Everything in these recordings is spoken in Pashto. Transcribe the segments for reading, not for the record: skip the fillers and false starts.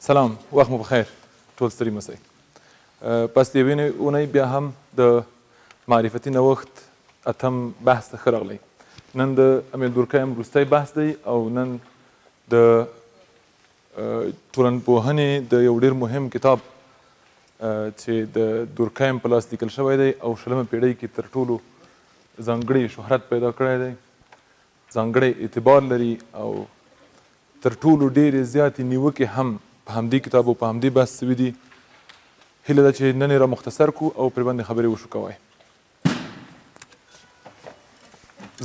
سلام، وخت مو پخیر، ټول ستړي مه سئ. پس د یوې اونۍ بیا هم د معرفتي نوښت اتم بحث ته ښه راغلی. نن د امیل دورکایم وروستی بحث دی او نن د ټولنپوهنې د یو ډیر مهم کتاب چې د دورکایم په لاس لیکل شوی دی او شلمه پیړۍ کې تر ټولو ځانګړی شهرت پیدا کړی دی، ځانګړی اعتبار لري او تر ټولو ډېرې زیاتې نیوکې هم په همدې کتاب او په همدې بحث سوي دي. هیله ده چې نن یې را مختصر کړو او پرې باندې خبرې وشو کوی.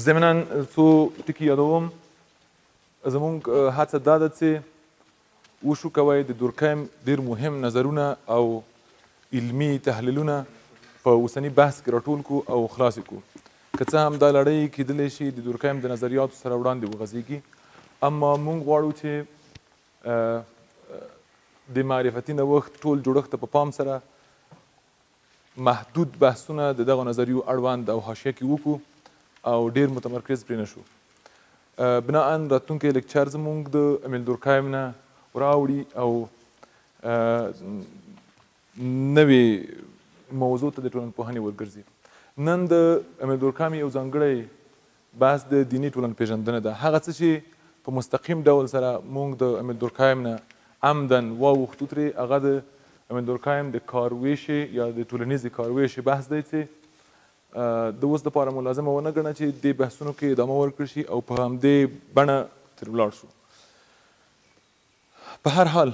ضمناً څو ټکي یادوم. زموږ هڅه دا ده چې وشو کوی د دورکایم ډېر مهم نظرونه او علمي تحلیلونه په اوسني بحث کې راټول کړو او خلاص یې کړو. که څه هم دا لړۍ کېدلی شي د دورکایم د نظریاتو سره وړاندې وغځېږي، اما موږ غواړو چې د معرفتي نوښت ټول جوړښت ته په پام سره محدود بحثونه د دغو نظریو اړوند او حاشیه کې وکړو او ډېر متمرکز پرې نه شو. بناءً راتلونکی لیکچر زموږ د امیل دورکایم نه وراوړي او نوې موضوع ته د ټولنپوهنې ورګرځي. نن د امیل دورکایم یو ځانګړی بحث د دیني ټولنپېژندنه ده، هغه څه چې په مستقیم ډول سره موږ د امیل دورکایم نه عمداً واوښتو ترې، هغه د امیل دورکایم د کاروېشې یا د ټولنیزې کاروېشې بحث دی چې د اوس لپاره مو لازمه ونه ګڼه چې دې بحثونو کې ادامه ورکړل شي او په همدې بڼه ترې ولاړ شو. په هر حال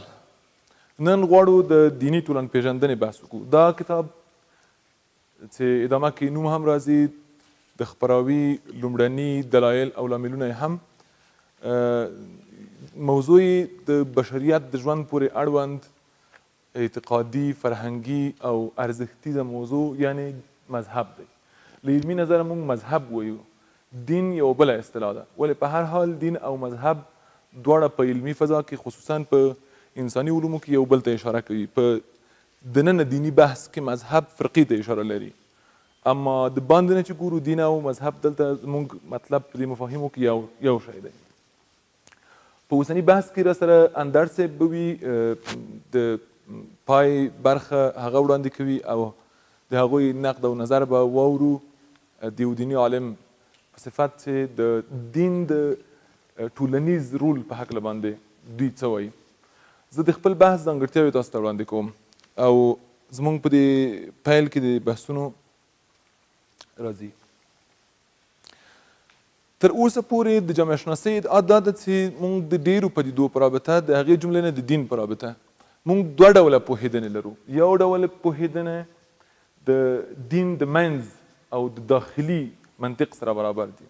نن غواړو د دیني ټولنپېژندنې بحث وکړو. دا کتاب چې ادامه کې نوم هم راځي، د خپراوي لومړني دلایل او لاملونه یې هم، موضوع یې د بشریت د ژوند پورې اړوند اعتقادي، فرهنګي او ارزښتیزه موضوع یعنې مذهب دی. له علمي نظره موږ مذهب وایو، دین یوه بله اصطلاح ده، ولې په هر حال دین او مذهب دواړه په علمي فضا کې خصوصاً په انساني علومو کې یو بل ته اشاره کوي. په دننه دیني بحث کې مذهب فرقې ته اشاره لري، اما د باندې نه چې ګورو دین او مذهب دلته زموږ مطلب په دې مفاهیمو کې یو شی دی. په اوسني بحث کې راسره اندړ صاحب به وي، د پای برخه هغه وړاندې کوي او د هغوی نقد او نظر به واورو د یو دیني عالم په صفت چې د دین د ټولنیز رول په هکله باندې دوی څه وایي. زه د خپل بحث ځانګړتیاوې تاسو ته وړاندې کوم او زموږ په دې پیل کې د بحثونو راځي. تر اوسه پورې د جامعه شناسۍ ادعا دا ده چې موږ د ډېرو پدیدو په رابطه، د هغې جملې نه د دین په رابطه، موږ دوه ډوله پوهېدنې لرو. یو ډول پوهېدنه د دین د منځ او د داخلي منطق سره برابر دي،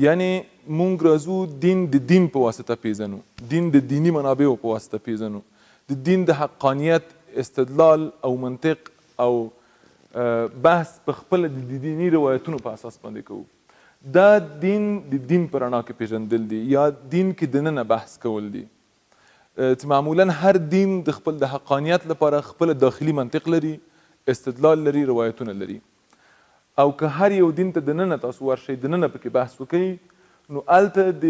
یعنې موږ راځو دین د دین په واسطه پېژنو، دین د دیني منابعو په واسطه پېژنو، د دین د حقانیت استدلال او منطق او بحث په خپله د دیني روایتونو په اساس باندې کوو. دا دین د دین په رڼا کې پېژندل دي یا دین کې دننه بحث کول دي چې معمولا هر دین د خپل د حقانیت لپاره خپل داخلي منطق لري، استدلال لري، روایتونه لري او که هر یو دین ته دننه تاسو ورشئ، دننه پکې بحث وکړئ، نو هلته د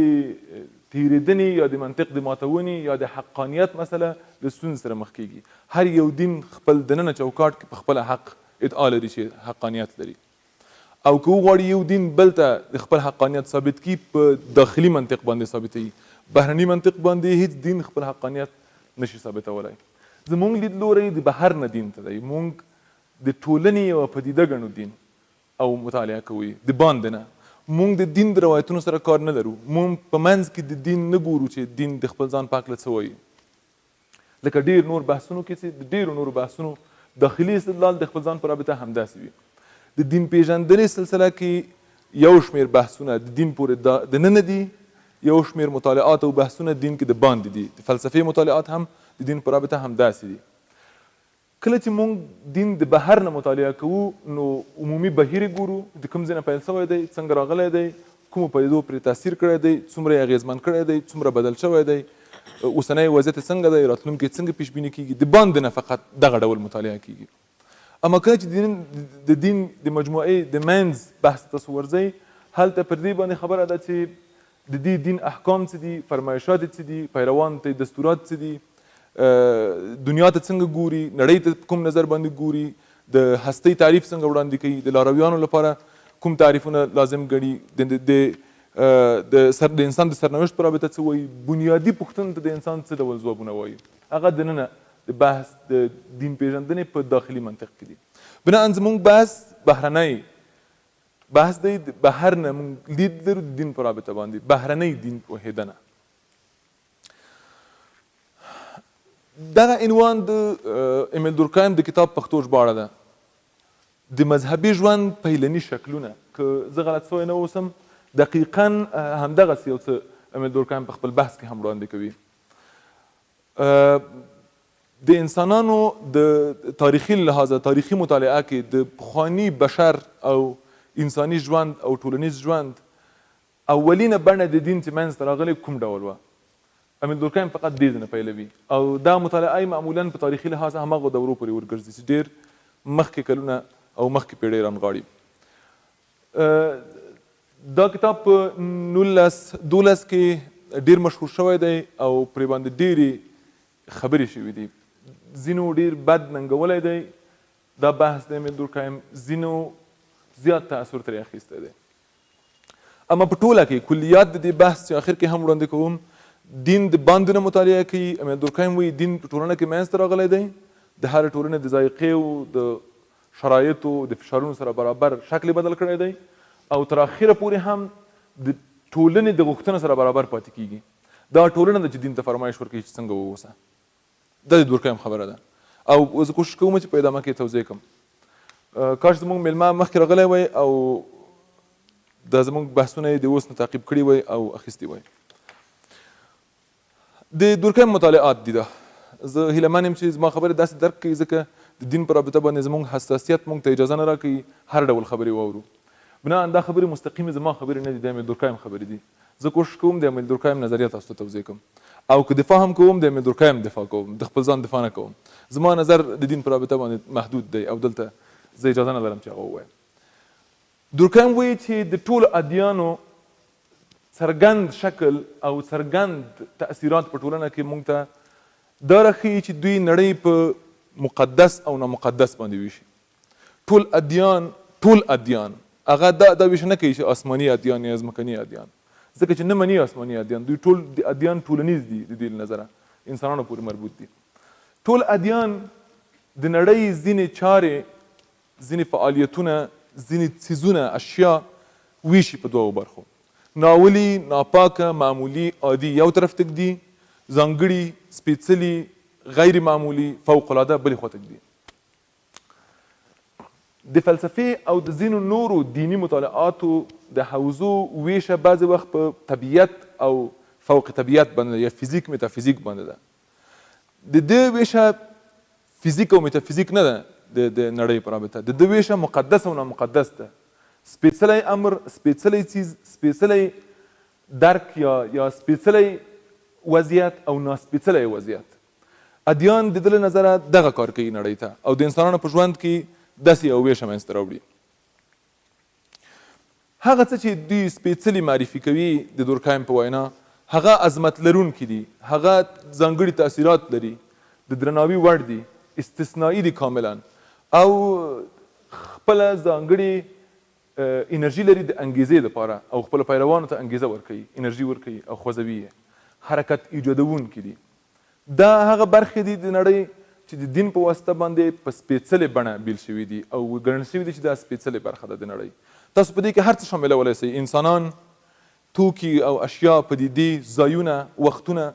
تېرېدنې یا د منطق د ماتونې یا د حقانیت مسله له ستونزې سره مخ کېږي. هر یو دین خپل دننه چوکاټ کې په خپله حق ادعا لري چې حقانیت لري او که وغواړي یو دین بل ته د خپل حقانیت ثابت کړي، په داخلي منطق باندې ثابتوي، بهرني منطق باندې هیڅ دین خپل حقانیت نشي ثابتولای. زموږ لیدلوری د بهر نه دین ته دی، موږ د ټولنې یوه پدیده ګڼو دین او مطالعه کوو یې د باندې نه. موږ د دین د روایتونو سره کار نه لرو، موږ په منځ کې د دین نه ګورو چې دین د خپل ځان په هکله څه وایي. لکه ډېر نور بحثونو کې چې د ډېرو نورو بحثونو داخلي استدلال د خپل ځان په رابطه همداسې وي. د دین پېژندنې سلسله کې یو شمېر بحثونه د دین پورې د ننه دي، یو شمېر مطالعات او بحثونه دین کې د باندې دي. د فلسفې مطالعات هم د دین په رابطه همداسې دي. کله چې موږ دین د بهر نه مطالعه کوو نو عمومي بهیر یې ګورو، د کوم ځای نه پیل شوی دی، څنګه راغلی دی، کومو پدیدو پرې تاثیر کړی دی، څومره یې اغېزمن کړی دی، څومره بدل شوی دی، اوسنی وضعیت یې څنګه دی، راتلونکی یې څنګه پیش بیني کېږي، د باندې نه فقط دغه ډول مطالعه کېږي. اما کله چې د دین د مجموعې د منځ بحث ته تاسو ورځئ، هلته پر دې باندې خبره ده چې د دې دین احکام څه دي، فرمایشات یې څه دي، پیروانو ته یې دستورات څه دي، دنیا ته څنګه ګوري، نړۍ ته په کوم نظر باندې ګوري، د هستۍ تعریف څنګه وړاندې کوي، د لارویانو لپاره کوم تعریفونه لازم ګڼي، د د د سر د انسان د سرنوشت په رابطه څه وایي، بنیادي پوښتنو ته د انسان څه ډول ځوابونه وایي، هغه دننه د بحث د دین پیژندنې په داخلي منطق کې دي. بناً زموږ بحث بهرنی بحث دی، د بهر نه موږ لید لرو د دین په رابطه باندې، بهرنۍ دین پوهېدنه. دغه عنوان د امیل دورکایم د کتاب پښتو ژباړه ده، د مذهبي ژوند پیلني شکلونه. که زه غلط سوی نه اوسم، دقیقا همدغسې یو څه امیل دورکایم په خپل بحث کې هم وړاندې کوي. د انسانانو د تاریخي لحاظه، تاریخي مطالعه کې د پخواني بشر او انساني ژوند او ټولنیز ژوند اولینه بڼه د دین چې منځ ته راغلی کوم ډول وه، امیل دورکایم فقط دې ځنه پیلوي او دا مطالعه یې معمولا په تاریخي لحاظ هماغو دورو پورې ورګرځي چې ډېر مخکې کلونه او مخکې پېړۍ رانغاړي. دا کتاب په 1912 کې ډېر مشهور شوی دی او پرې باندې ډېرې خبرې شوې دي. ځینو ډېر بد ننګولی دی دا بحث د امیل دورکایم، ځینو زیات تاثر ترې اخیستی دی. اما په ټوله کې کلیات د دې بحث چې اخر کې هم وړاندې کوم، دین د باندې نه مطالعه کوي. امیل دورکایم وایي دین په ټولنه کې منځته راغلی دی، د هرې ټولنې د ذایقې او د شرایطو د فشارونو سره برابر شکل یې بدل کړی دی او تر اخره پورې هم د ټولنې د غوښتنو سره برابر پاتې کیږي. دا ټولنه ده چې دین ته فرمایش ورکوي چې څنګه واوسه. دا د دورکایم خبره ده او زه کوشش کوم چې په ادامه کې توضیح کړم. کاش زموږ میلمه مخکې راغلی وای او دا زموږ بحثونه یې د اوس نه تعقیب کړي وای او اخیستي وای. د دورکایم مطالعات دي. دا زه هیله من یم چې زما خبرې داسې درک کړئ، ځکه د دین په رابطه باندې زموږ حساسیت موږ ته اجازه نه راکوي هر ډول خبرې واورو. بناً دا خبرې مستقیمې زما خبرې نه دي، د امیل دورکایم خبرې دي. زه کوشش کوم د امیل دورکایم نظریه تاسو ته توضیح کړم او که دفاع هم کوم د امیل دورکایم دفاع کوم، د خپل ځان دفاع نه کوم. زما نظر د دین په رابطه باندې محدود دی او دلته زه اجازه نه لرم چې هغه ووایم. دورکایم وایي چې د ټولو ادیانو څرګند شکل او څرګند تأثیرات په ټولنه کې موږ ته دا راښیي چې دوی نړۍ په مقدس او نامقدس باندې ویشي. ټول ادیان، ټول ادیان هغه دا دا ویش نه کوي چې آسماني ادیان یا ځمکني ادیان، ځکه چې نه مني آسماني ادیان. دوی ټول د ادیان ټولنیز دي، د دې له نظره انسانانو پورې مربوط دي. ټول ادیان د نړۍ ځینې چارې، ځینې فعالیتونه، ځینې څیزونه، اشیا ویشي په دوو برخو: ناولي، ناپاکه، معمولي، عادي یو طرف ته ږدي، ځانګړي، سپېڅلي، غیر معمولي، فوق العاده بلې خوا ته ږدي. د فلسفې او د ځینو نورو دیني مطالعاتو د حوزو ویشه بعضې وخت په طبیعت او فوق طبیعت باندې ده یا فزیک میتافزیک باندې ده. د دې ویشه فزیک او میتافزیک نه ده د نړۍ په رابطه، د دې ویشه مقدس او نامقدس ده، سپېڅلی امر، سپېڅلی څیز، سپېڅلی درک یا سپېڅلی وضعیت او ناسپېڅلی وضعیت. ادیان د ده له نظره دغه کار کوي نړۍ ته او د انسانانو په ژوند کې داسې یو ویشه منځته راوړي. هغه څه چې دوی سپېڅلي معرفي کوي د دورکایم په وینا، هغه عظمت لرونکي دي، هغه ځانګړي تاثیرات لري، د درناوي وړ دي، استثنایی دي کاملا او خپله ځانګړې انرژي لري د انګیزې لپاره او خپلو پیروانو ته انګیزه ورکوي، انرژي ورکوي او خوځوي یې، حرکت ایجادوونکي دي. دا هغه برخې دي د نړۍ چې د دین په واسطه باندې په سپېڅلې بڼه بیل شوي دي او ګڼل شوي دي چې دا سپېڅلې برخه ده د نړۍ. تاسو په دې کې هر څه شاملولی شئ، انسانان، توکي او اشیا، پدیدې، ځایونه، وختونه،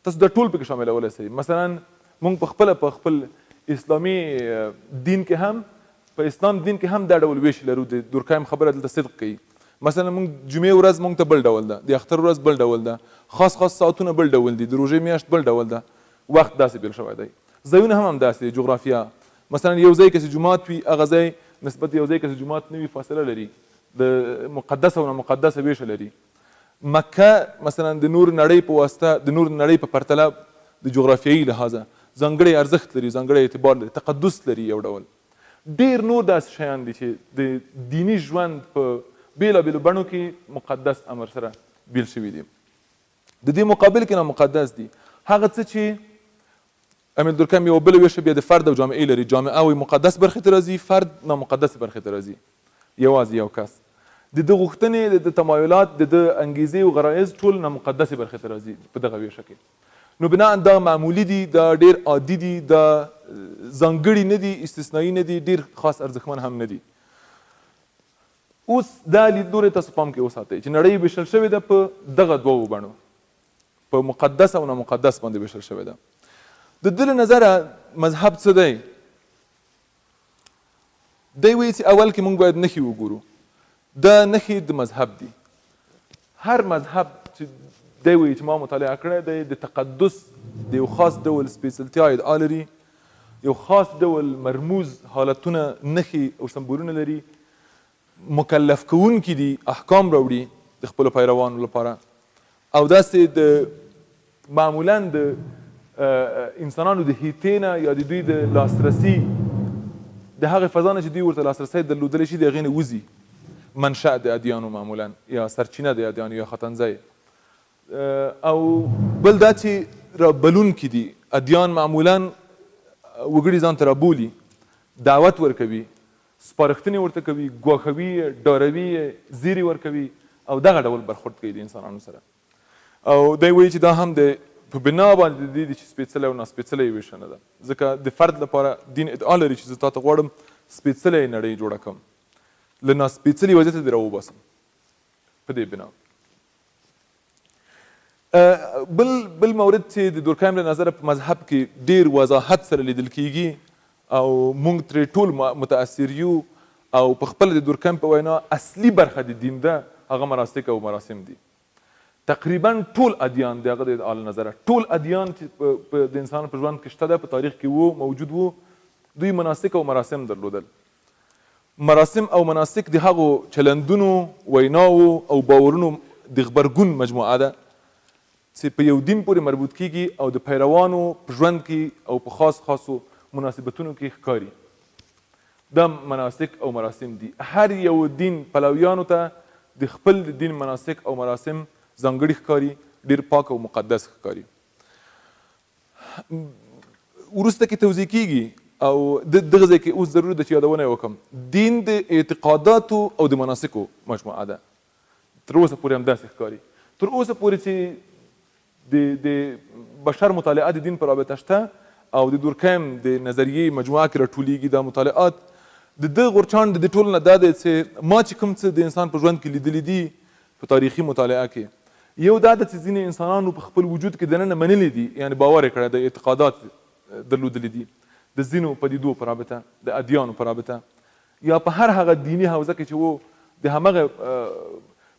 تاسو دا ټول پکې شاملولی شئ. مثلا موږ په خپله په خپل اسلامي دین کې هم، په اسلام دین کې هم دا ډول ویش لرو. د دورکایم خبره دلته صدق کوي. مثلا موږ جمعې ورځ موږ ته بل ډول ده، د اختر ورځ بل ډول ده، خاص خاص ساعتونه بل ډول دي، د روژې میاشت بل ډول ده، وخت داسې بیل شوی دی. ځایونه هم همداسې دي، جغرافیا مثلا یو ځای کې چې جومات وي هغه ځای نسبت یو ځای کې چې جومات نه وي فاصله لري، د مقدس او نامقدس ویشه لري. مکه مثلا د نور نړۍ په واسطه، د نور نړۍ په پرتله د جغرافیایي لحاظه ځانګړی ارزښت لري، ځانګړی اعتبار لري، تقدس لري یو ډول. ډېر نور داسې شیان دي چې د دیني ژوند په بېلابېلو بڼو کې مقدس امر سره بیل شوي دي. د دې مقابل کې نامقدس دي هغه څه چې امیل دورکهایم یوه بله ویشه بیا د فرد او جامعې لري. جامعه وایي مقدس برخې ته راځي، فرد نامقدسې برخې ته راځي. یوازې یو کس د ده غوښتنې، د ده تمایلات، د ده انګیزې او غرایز ټول نامقدسې برخې ته راځي په دغه ویشه کې. نو بناء دا معمولي دي، دا ډیر عادي دي، دا ځانګړي نه دي، استثنایی نه دي، ډیر خاص ارزښتمن هم نه دي. اوس دا لیدلوری تاسو پام کې وساتئ چې نړۍ ویشل شوې ده په دغه دوو بڼو، په مقدس او نامقدس باندې ویشل شوې ده. د ده له نظره مذهب څه دی؟ دی وایي چې اول کې موږ باید نښې وګورو. دا نښې د مذهب دي. هر مذهب چې دی وایي چې ما مطالعه کړی دی، د تقدس د یو خاص ډول سپېڅلتیا ادعا لري، یو خاص ډول مرموز حالتونه، نښې او سمبولونه لري، مکلف کوونکي دي، احکام راوړي د خپلو پیروانو لپاره، او داسې د معمولا د انسانانو د هیتې نه یا د دوی د لاسرسي د هغې فضا نه چې دوی ورته لاسرسی درلودلی شي، د هغې نه وځي. منشأ د ادیانو معمولا یا سرچینه د ادیانو یا ختنځای. او بل دا چې رابلونکي دي. ادیان معمولا وګړي ځان ته رابولي، دعوت ورکوي، سپارښتنې ورته کوي، ګواښوي یې، ډاروي یې، زیري ورکوي او دغه ډول برخورد کوي د انسانانو سره. او دی وایي چې دا هم د په بنا باندې د دې دي چې سپېڅلی او ناسپېڅلی ویشه نه ده، ځکه د فرد لپاره دین ادعا لري چې زه تا ته غواړم سپېڅلی نړۍ جوړه کړم، له ناسپېڅلي وضعیته دې راوباسم. په دې بنا بل مورد چې د دورکهایم له نظره په مذهب کې ډیر وضاحت سره لیدل کیږي او موږ ترې ټول متاثر یو، او په خپله د دورکهایم په وینا اصلي برخه د دین ده، هغه مناسک او مراسم دي. تقریبا ټول ادیان د هغه د ادعا له نظره، ټول ادیان چې د انسان په ژوند کې شته ده، په تاریخ کې وو، موجود وو، دوی مناسک او مراسم درلودل. مراسم او مناسک د هغو چلندونو، ویناوو او باورونو د غبرګون مجموعه ده چې په یو دین پورې مربوط کیږي او د پیروانو په ژوند کې او په خاص خاصو مناسبتونو کې ښکاري. دا مناسک او مراسم دي. هر یو دین پلویانو ته د خپل دین مناسک او مراسم ځانګړي ښکاري، ډیر پاک او مقدس ښکاري. وروسته کې توضیح کیږي او دغه ځای کې اوس ضروري ده چې یادونه یې وکړم. دین د اعتقاداتو او د مناسکو مجموعه ده. تر اوسه پورې هم داسې ښکاري. تر اوسه پورې چې د بشر مطالعه د دین په رابطه شته او د دورکهایم د نظریې مجموعه کې راټولیږي دا مطالعات، د ده غورچاڼ د دې ټولو نه دا دی چې ما چې کوم څه د انسان په ژوند کې لیدلي دي په تاریخي مطالعه کې، یو دا ده چې ځینې انسانانو په خپل وجود کې دننه منلي دي، یعنې باور یې کړی دی، اعتقادات درلودلي دي د ځینو پدیدو په رابطه، د ادیانو په رابطه، یا په هر هغه دیني حوزه کې چې وو د همغه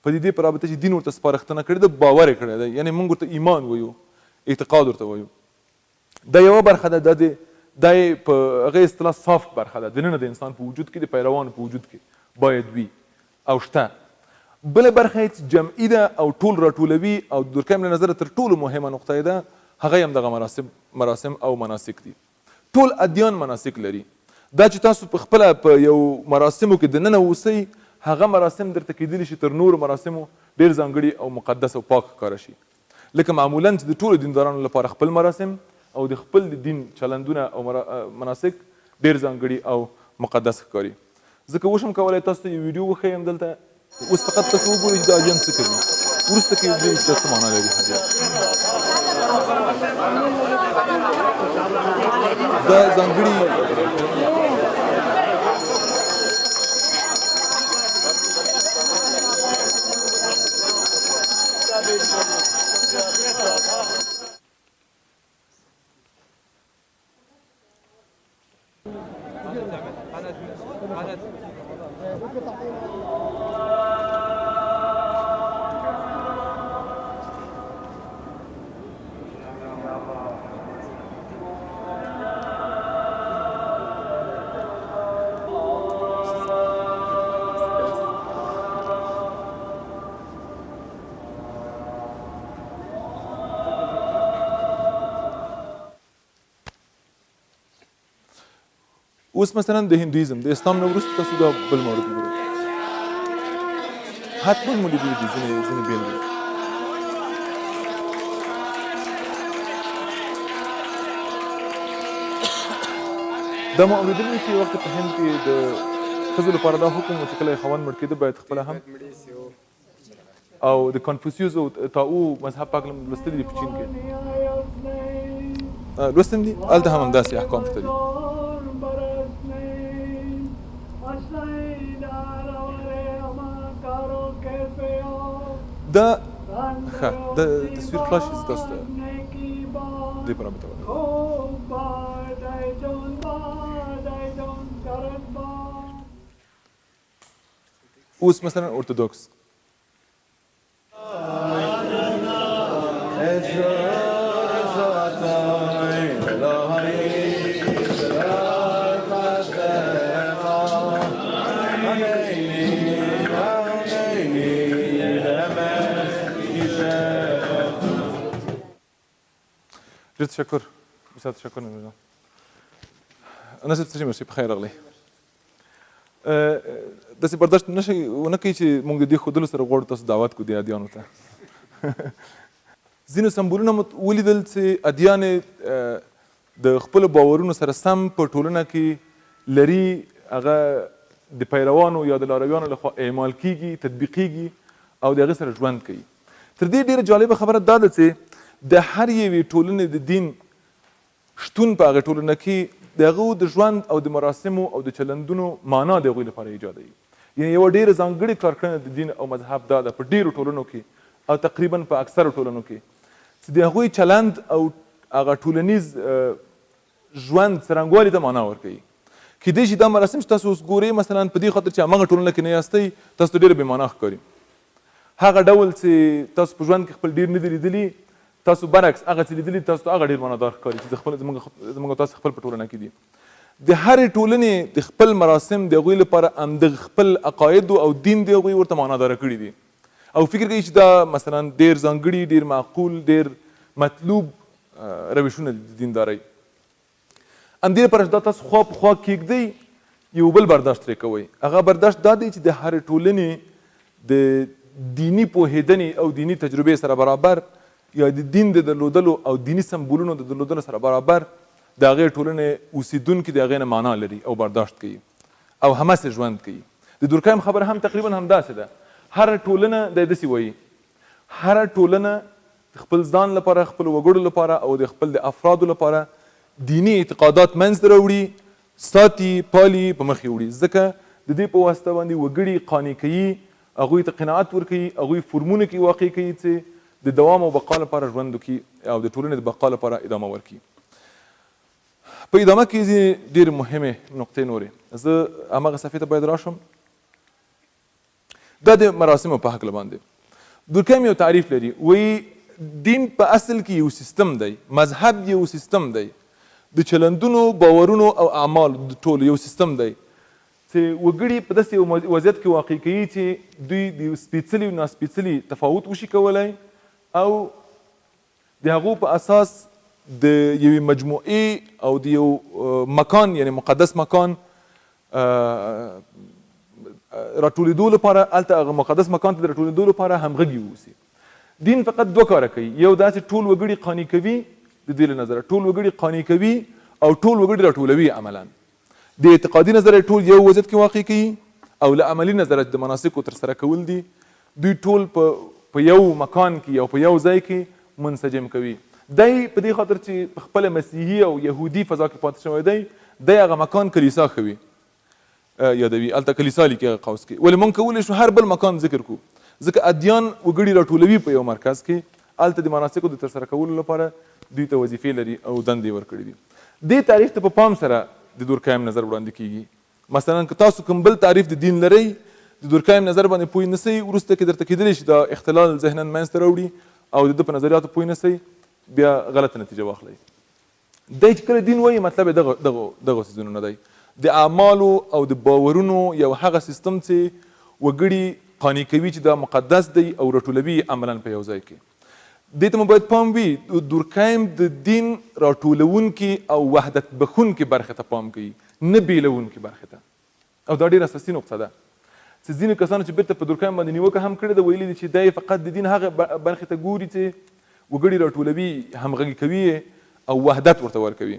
پدیدې په رابطه چې دین ورته سپارښتنه کړې ده باور یې کړی دی، یعنې موږ ورته ایمان وایو، اعتقاد ورته وایو. دا یوه برخه ده، دا د دا یې په هغه اصطلاح سافټ برخه ده، دننه د انسان په وجود کې، د پیروانو په وجود کې باید وي او شته. بله برخه یې چې جمعي ده او ټول راټولوي او د دورکهایم له نظره تر ټولو مهمه نقطه یې ده، هغه یې هم دغه مراسم او مناسک دي. ټول ادیان مناسک لري. دا چې تاسو په خپله په یو مراسمو کې دننه اوسئ، هغه مراسم درته کېدلی شي تر نورو مراسمو ډېر ځانګړي او مقدس او پاک ښکاره شي. لکه معمولا چې د ټولو دیندارانو لپاره خپل مراسم او د خپل دین چلندونه او مناسک ډېر ځانګړي او مقدس ښکاري. ځکه وشم کولی تاسو ته یو ویډیو وښیم دلته. اوس فقط تاسو وګورئ چې دا ادیان څه کوي، وروسته کې وګورئ چې دا څه معنا لري. هر یو دا ځانګړي اوس مثلا د هندویزم د اسلام نه وروسته تاسو دا بل مورد وګورئ، حتما مو لیدلي دي ځینې بېلګې. دا مو اورېدلي چې یو وخت په هند کې د ښځو لپاره دا حکم و چې کله یې خاوند مړ کېده باید خپله هم او د کانفوسیوس او تاو مذهب په هکله مو لوستلي دي په چین کې لوستي دي، هلته هم همداسې احکام شته دي. دا ښه د تصویر خلاص شي، زه تاسو ته دې په رابطه ولاړ. اوس مثلا اورتودوکس ډېر تشکر، بسیار تشکر نبیل جان. نصیب څه شي په خیر راغلی. داسې برداشت نه شي ونه کوي چې موږ د دې ښودلو سره غواړو تاسو دعوت کړو دې ادیانو ته. ځینو سمبولونه مو ولیدل چې ادیان د خپلو باورونو سره سم په ټولنه کې لري، هغه د پیروانو یا د لارویانو لخوا اعمال کیږي، تطبیقیږي او د هغې سره ژوند کوي. تر دې ډېره جالبه خبره دا ده چې د هر یوې ټولنې د دین شتون په هغې ټولنه کې د هغو د ژوند او د مراسمو او د چلندونو معنا د هغوی لپاره ایجادوي. یعنې یوه ډېره ځانګړې کارکړنه د دین او مذهب دا ده په ډېرو ټولنو کې او تقریباً په اکثرو ټولنو کې چې د هغوی چلند او هغه ټولنیز ژوند څرنګوالي ته معنا ورکوي. کېدای شي دا مراسم چې تاسو اوس ګورئ مثلاً په دې خاطر چې همغه ټولنه کې نه یاستئ تاسو ته ډېره بې معنا ښکاري. هغه ډول چې تاسو په ژوند کې خپل ډېر نه دي لیدلي، تاسو برعکس هغه چې لیدلي تاسو ته هغه ډېر معنادار ښکاري چې خپل زموږ تاسو خپل په ټولنه کې دي. د هرې ټولنې د خپل مراسم د هغوی لپاره همدغه خپل عقاید او دین د هغوی ورته معناداره کړي دي او فکر کوي چې دا مثلا ډېر ځانګړي، ډېر معقول، ډېر مطلوب روشونه دي د دیندارۍ. همدې لپاره چې دا تاسو خوا په خوا کېږدئ یو بل برداشت ترې کوئ، هغه برداشت دا دی چې د هرې ټولنې د دیني پوهېدنې او دیني تجربې سره برابر یا د دین د درلودلو او دیني سمبولونو د درلودلو سره برابر د هغې ټولنې اوسېدونکي د هغې نه معنا لري او برداشت کوي او همسې ژوند کوي. د دورکایم خبره هم تقریبا همداسې ده. هره ټولنه دی داسې وایي، هره ټولنه د خپل ځان لپاره، خپلو وګړو لپاره او د خپل د افرادو لپاره دیني اعتقادات منځ ته راوړي، ساتي، پالي، په مخ یې وړي، ځکه د دې په واسطه باندې وګړي قانع کوي، هغوی ته قناعت ورکوي، هغوی فورمونو کې واقع کوي چې د دوام او بقا لپاره ژوند وکړي او د ټولنې د بقا لپاره ادامه ورکړي. په ادامه کې ځینې ډېرې مهمې نقطې نورې، زه هماغه صفحې ته باید راشم. دا د مراسمو په هکله باندې دورکهایم یو تعریف لري، وایي دین په اصل کې یو سیستم دی، مذهب یو سیستم دی، د چلندونو، باورونو او اعمالو د ټولو یو سیستم دی چې وګړي په داسې یو وضعیت کې واقع کوي چې دوی د یو سپېڅلي او ناسپېڅلي تفاوت وشي کولای او د هغو په اساس د یوې مجموعې او د یو مکان یعنې مقدس مکان راټولېدو لپاره، هلته هغه مقدس مکان ته د راټولېدو لپاره همغږي واوسي. دین فقط دوه کاره کوي، یو دا چې ټول وګړي قانع کوي، د دوی له نظره ټول وګړي قانع کوي او ټول وګړي راټولوي عملاً. د اعتقادي نظره یې ټول یو وضعیت کې واقع کوي او له عملي نظره چې د مناسکو ترسره کول دي، دوی ټول په په یو مکان کې او په یو ځای کې منسجم کوي. دی په دې خاطر چې په خپله مسیحي او یهودي فضا کې پاتې شوی دی، دی هغه مکان کلیسا ښوي یادوي، هلته کلیسا لیکي هغه قوس کې. ولې موږ کولی شو هر بل مکان ذکر کړو، ځکه ادیان وګړي راټولوي په یو مرکز کې، هلته د مناسکو د ترسره کولو لپاره دوی ته وظیفې لري او دندې یې ورکړې دي. دې تعریف ته په پام سره د دورکایم نظر وړاندې کیږي. مثلا که تاسو کوم بل تعریف د دین لرئ، د دورکایم نظر باندې پوه نه سئ، وروسته کې درته کیدلی شي دا اختلال ذهنا منځ ته راوړي او د ده په نظریاتو پوه نه سئ، بیا غلطه نتیجه واخلئ. دی چې کله دین وایي مطلب یې دغه دغو دغو څیزونو نه دی، د اعمالو او د باورونو یو هغه سیستم چې وګړي قانع کوي چې دا مقدس دی او راټولوي یې عملا په یو ځای کې. دې ته مو باید پام وي، دورکایم د دین راټولوونکې او وحدت بښونکې برخې ته پام کوي، نه بېلوونکې برخې ته. او دا ډېره اساسي نقطه ده چې ځینو کسانو چې بېرته په دورکایم باندې نیوکه هم کړې ده، ویلي دي چې دی فقط د دین هغه برخې ته ګوري چې وګړي راټولوي، همغږي کوي یې او وحدت ورته ورکوي،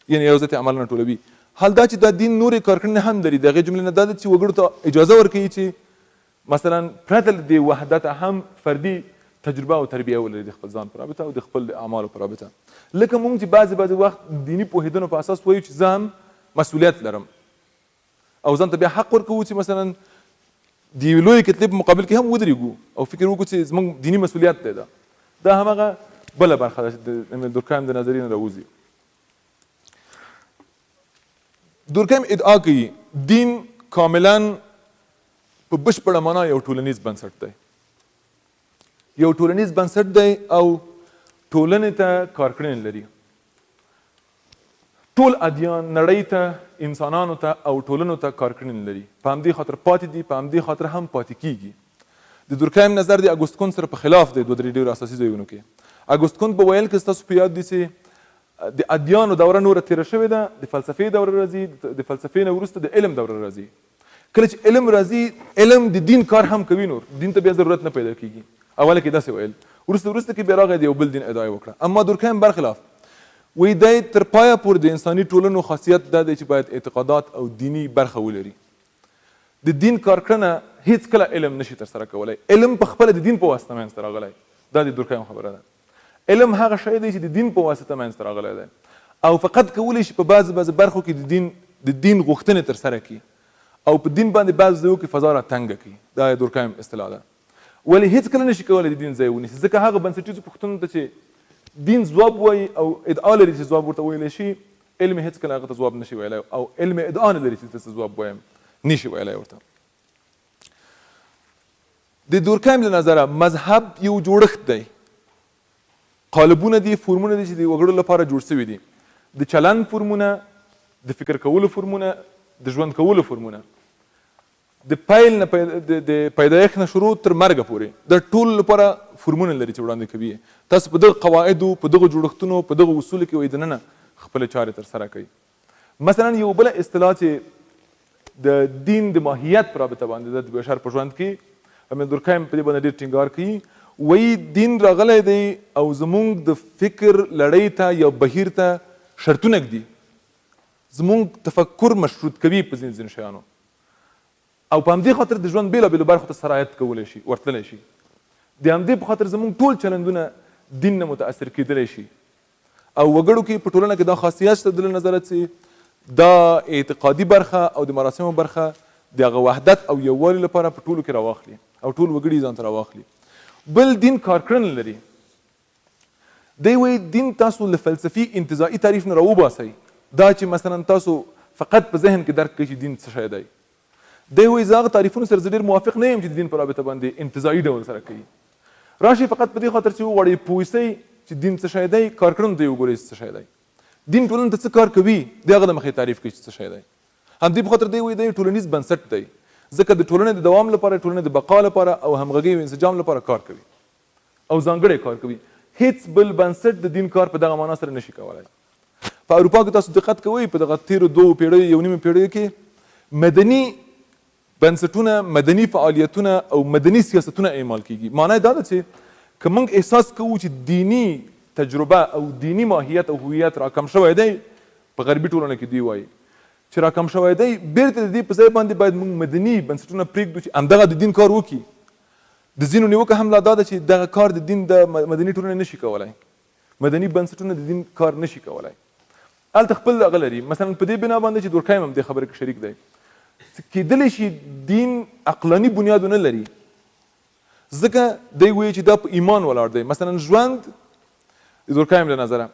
یعنې یو ځای ته عملاً راټولوي. حال دا چې دا دین نورې کارکړنې هم لري، د هغې جملې نه دا ده چې وګړو ته اجازه ورکوي چې مثلا پرته له دې وحدته هم فردي تجربه او تربیه ولري د خپل ځان په رابطه او د خپل د اعمالو په رابطه. لکه مونږ چې بعضې بعضې وخت دیني پوهېدنو په اساس وایو چې زه هم مسؤلیت لرم او ځان ته بیا حق ورکوو چې مثلا د یوې لویې کتلې په مقابل کې هم ودرېږو او فکر وکړو چې زموږ دیني مسؤلیت دی. دا هماغه بله برخه ده چې د امیل دورکایم د نظریې نه راوځي. دورکایم ادعا کوي دین کاملا په بشپړه معنا یو ټولنیز بنسټ دی، یو ټولنیز بنسټ دی او ټولنې ته کارکړنې لري. ټول ادیان نړۍ ته، انسانانو ته او ټولنو ته کارکړنې لري، په همدې خاطر پاتې دي، په همدې خاطر هم پاتې کیږي. د دورکایم نظر د اګوست کونت سره په خلاف دی دوه درې ډېرو اساسي ځایونو کې. اګوست کونت به ویل که ستاسو په یاد دي چې د ادیانو دوره نوره تېره شوې ده، د فلسفې دوره راځي، د فلسفې نه وروسته د علم دوره راځي. کله چې علم راځي، علم د دین کار هم کوي، نور دین ته بیا ضرورت نه پیدا کیږي. اوله کې داسې ویل، وروسته وروسته کې بیا راغی د یو بل دین ادعا یې وکړه. اما دورکهایم برخلاف وایي دی تر پایه پورې د انساني ټولنو خاصیت دا دی چې باید اعتقادات او دیني برخه ولري. د دین کارکړنه هیڅکله علم نشي ترسره کولی. علم په خپله د دین په واسطه منځته راغلی، دا د دورکهایم خبره ده. علم هغه شی دی چې د دین په واسطه منځته راغلی دی او فقط کولی شي په بعضې بعضې برخو کې د دین د دین غوښتنې ترسره کړي او په دین باندې بعضې ځایو کې فضا را تنګه کړي. دا د دورکهایم اصطلاح ده. ولې هیڅکله نشي کولی د دین ځای ونیسي، ځکه هغه بنسټیزو پوښتنو ته چې دین ځواب وایي او ادعا لري چې ځواب ورته ویلی شي، علم هیڅکله هغه ته ځواب نشي ویلی او علم ادعا نه لري چې زه ځواب وایم، نشي ویلی ورته. د دورکهایم له نظره مذهب یو جوړښت دی، قالبونه دي، فورمونه دي چې د وګړو لپاره جوړ شوي دي، د چلند فورمونه، د فکر کولو فورمونه، د ژوند کولو فورمونه، د پیل نه د پیدایښت نه شروع تر مرګه پورې د ټولو لپاره فورمونه لري چې وړاندې کوي یې. تاسو په دغه قواعدو، په دغو جوړښتونو، په دغو اصولو کې وایي دننه خپلې چارې ترسره کړئ. مثلا یوه بله اصطلاح چې د دین د ماهیت په رابطه باندې ده د بشر په ژوند کې، امیل دورکهایم په دې باندې ډېر ټینګار کوي، وایي دین راغلی دی او زموږ د فکر لړۍ ته یا بهیر ته شرطونه ږدي، زموږ تفکر مشروط کوي په ځینو ځینو شیانو او په همدې خاطر د ژوند بېلابېلو برخو ته سرایت کولی شي، ورتللی شي. د همدې په خاطر زموږ ټول چلندونه دین نه متاثر کېدلی شي او وګړو کې په ټولنه کې دا خاصیت شته د له نظره چې دا اعتقادي برخه او د مراسمو برخه د هغه وحدت او یووالي لپاره په ټولو کې راواخلي او ټول وګړي ځان ته راواخلي. بل دین کارکړنه لري. دی وایي دین تاسو له فلسفي انتزاعي تعریف نه راوباسئ، دا چې مثلا تاسو فقط په ذهن کې درک کړئ چې دین څه شی دی. دی وایي زه هغه تعریفونو سره زه ډېر موافق نه یم چې د دین په رابطه باندې انتزاعي ډول سره کوي. راشئ فقط په دې خاطر چې وغواړئ پوه شئ چې دین څه شی دی، کارکړنو ته یې وګورئ چې څه شی دی. دین ټولنې ته څه کار کوي، د هغه له مخې تعریف کړئ چې څه شی دی. همدې په خاطر دی وایي دی ټولنیز بنسټ دی، ځکه د ټولنې د دوام لپاره، ټولنې د بقا لپاره او همغږۍ او انسجام لپاره کار کوي. او ځانګړی کار کوي. هیڅ بل بنسټ د دین کار په دغه معنا سره نشي کولای. په اروپا کې تاسو دقت کوئ، په دغه تیرو دوو پیړیو، یو نیمو پیړیو کې مدني بنسټونه، مدني فعالیتونه او مدني سیاستونه اعمال کیږي. معنا یې دا ده چې که موږ احساس کوو چې دیني تجربه او دیني ماهیت او هویت راکم شوی دی، په غربي ټولنه کې دوی وایي چې راکم شوی دی، بیرته د دې په ځای باندې باید موږ مدني بنسټونه پرېږدو چې همدغه د دین کار وکړي. د ځینو نیوکه هم لا دا ده چې دغه کار د دین د مدني ټولنې نشي کولای، مدني بنسټونه د دین کار نشي کولای. هلته خپل هغه لري، مثلا په دې بنا باندې چې دورکهایم هم دې خبره کې شریک دی چې کېدلی شي دین عقلاني بنیاد ونه لري، ځکه دی وایي چې دا په ایمان ولاړ دی. مثلا ژوند د دورکهایم له نظره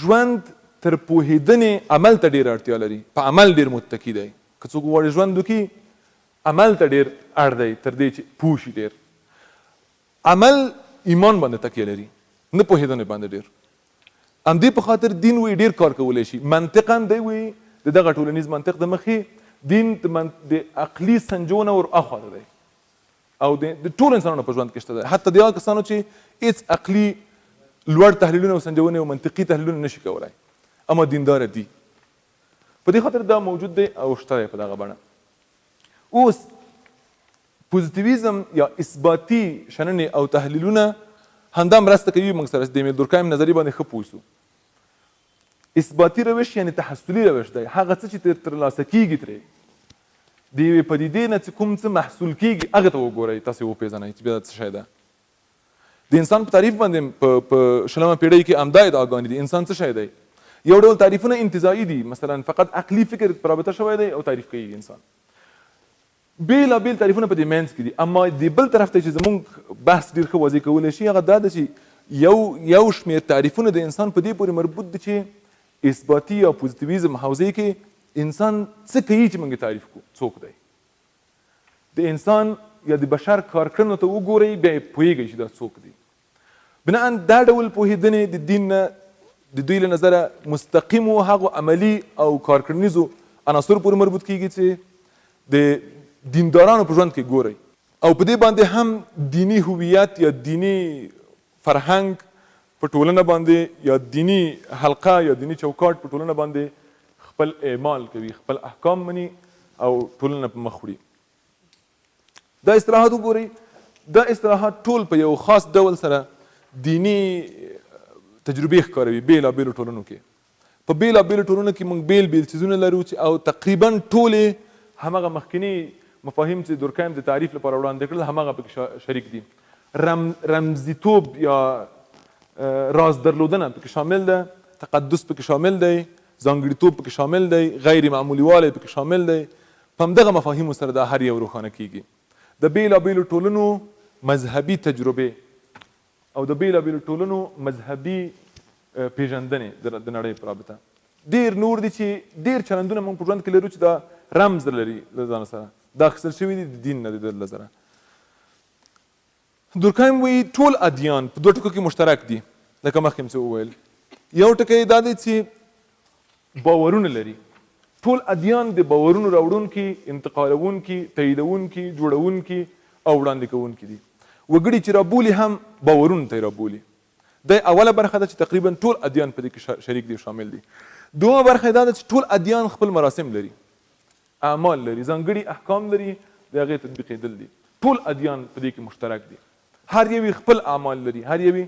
ژوند تر پوهېدنې عمل ته ډېره اړتیا لري، په عمل ډېر متکي دی. که څوک غواړي ژوند وکړي عمل ته ډېر اړ دی تر دې چې پوه شي. ډېر عمل ایمان باندې تکیه لري، نه پوهېدنې باندې ډېر. همدې په خاطر دین وایي ډېر کار کولی شي. منطقاً دی وایي د دغه ټولنیز منطق د مخې دین د عقلي سنجو نه ور اخوا دی او د ټولو انسانانو په ژوند کې شته دی، حتی د هغه کسانو چې هېڅ عقلي لوړ تحلیلونه او سنجونې او منطقي تحلیلونه نشي کولای اما دینداره دي. په دې خاطر دا موجود دی او شته دی په دغه بڼه. اوس پوزیتیویزم یا اثباتي شننې او تحلیلونه همدا مرسته کوي موږ سره چې د امیل دورکایم نظریې باندې ښه پوه شو. اثباتي روش یعنې تحصلي روش دی، هغه څه چې ترې ترلاسه کېږي، ترې د یوې پدیدې نه چې کوم څه محصول کېږي هغه ته وګورئ، تاسې وپېژنئ چې بیا دا څه شی ده. د انسان په تعریف باندې په شلمه پیړۍ کې همدا ادعاګانې دي، انسان څه شی دی؟ یو ډول تعریفونه انتزاعي دي، مثلا فقط عقلي فکر په رابطه شوی دی او تعریف کوي انسان. بېلابېل تعریفونه په دې منځ کې دي، اما دې بل طرف ته چې زموږ بحث ډېر ښه واضح کولی شي هغه دا ده چې یو شمېر تعریفونه د انسان په دې پورې مربوط دي چې اثباتي یا پوزیتیویزم حوزې کې انسان څه کوي چې موږ تعریف کړو څوک دی. د انسان یا د بشر کارکړنو ته وګورئ بیا یې پوهېږئ چې دا څوک دي. بناً دا ډول پوهېدنې د دین نه د دوی له نظره مستقیمو هغو عملي او کارکړنیزو عناصرو پورې مربوط کېږي چې د دیندارانو په ژوند کې ګورئ، او په دې باندې هم دیني هویت یا دیني فرهنګ په ټولنه باندې یا دیني حلقه یا دیني چوکاټ په ټولنه باندې خپل اعمال کوي، خپل احکام مني او ټولنه په مخ وړي. دا اصطلاحات وګورئ، دا اصطلاحات ټول په یو خاص ډول سره دیني تجربې ښکاروي بېلابېلو ټولنو کې. په بېلابېلو ټولنو کې موږ بېل بېل څیزونه لرو چې او تقریبا ټولې همغه مخکني مفاهیم چې دورکایم د تعریف لپاره وړاندې کړل همغه پکې شریک دي. رمزیتوب یا راز درلودنه پکې شامل ده، تقدس پکې شامل دی، ځانګړیتوب پکې شامل دی، غیر معمولیوالی پکې شامل دی. په همدغه مفاهیمو سره دا هر یو روښانه کیږي. د بېلابېلو ټولنو مذهبي تجربې او د بېلابېلو ټولنو مذهبي پیژندنې د نړۍ په رابطه ډېر نور دي چې ډېر چلندونه موږ په ژوند کې لرو چې دا رمز لري له ځانه سره، دا اخیستل شوي دي د دین نه د ده له نظره. دورکایم وایي ټول ادیان په دوه ټکو کې مشترک دي، لکه مخکې مې چې وویل. یو ټکی دا دی چې باورونه لري، ټول ادیان د باورونو راوړونکي، انتقالوونکي، تاییدوونکي، جوړوونکي او وړاندې کوونکي دي. وګړي چې رابولي هم باورونو ته یې رابولي. دا یې اوله برخه ده چې تقریبا ټول ادیان په دې کې شریک دي او شامل دي. دومه برخه یې دا ده چې ټول ادیان خپل مراسم لري، اعمال لري، ځانګړي احکام لري، د هغې تطبیقېدل دي. ټول ادیان په دې کې مشترک دي، هر یو یې خپل اعمال لري، هر یو یې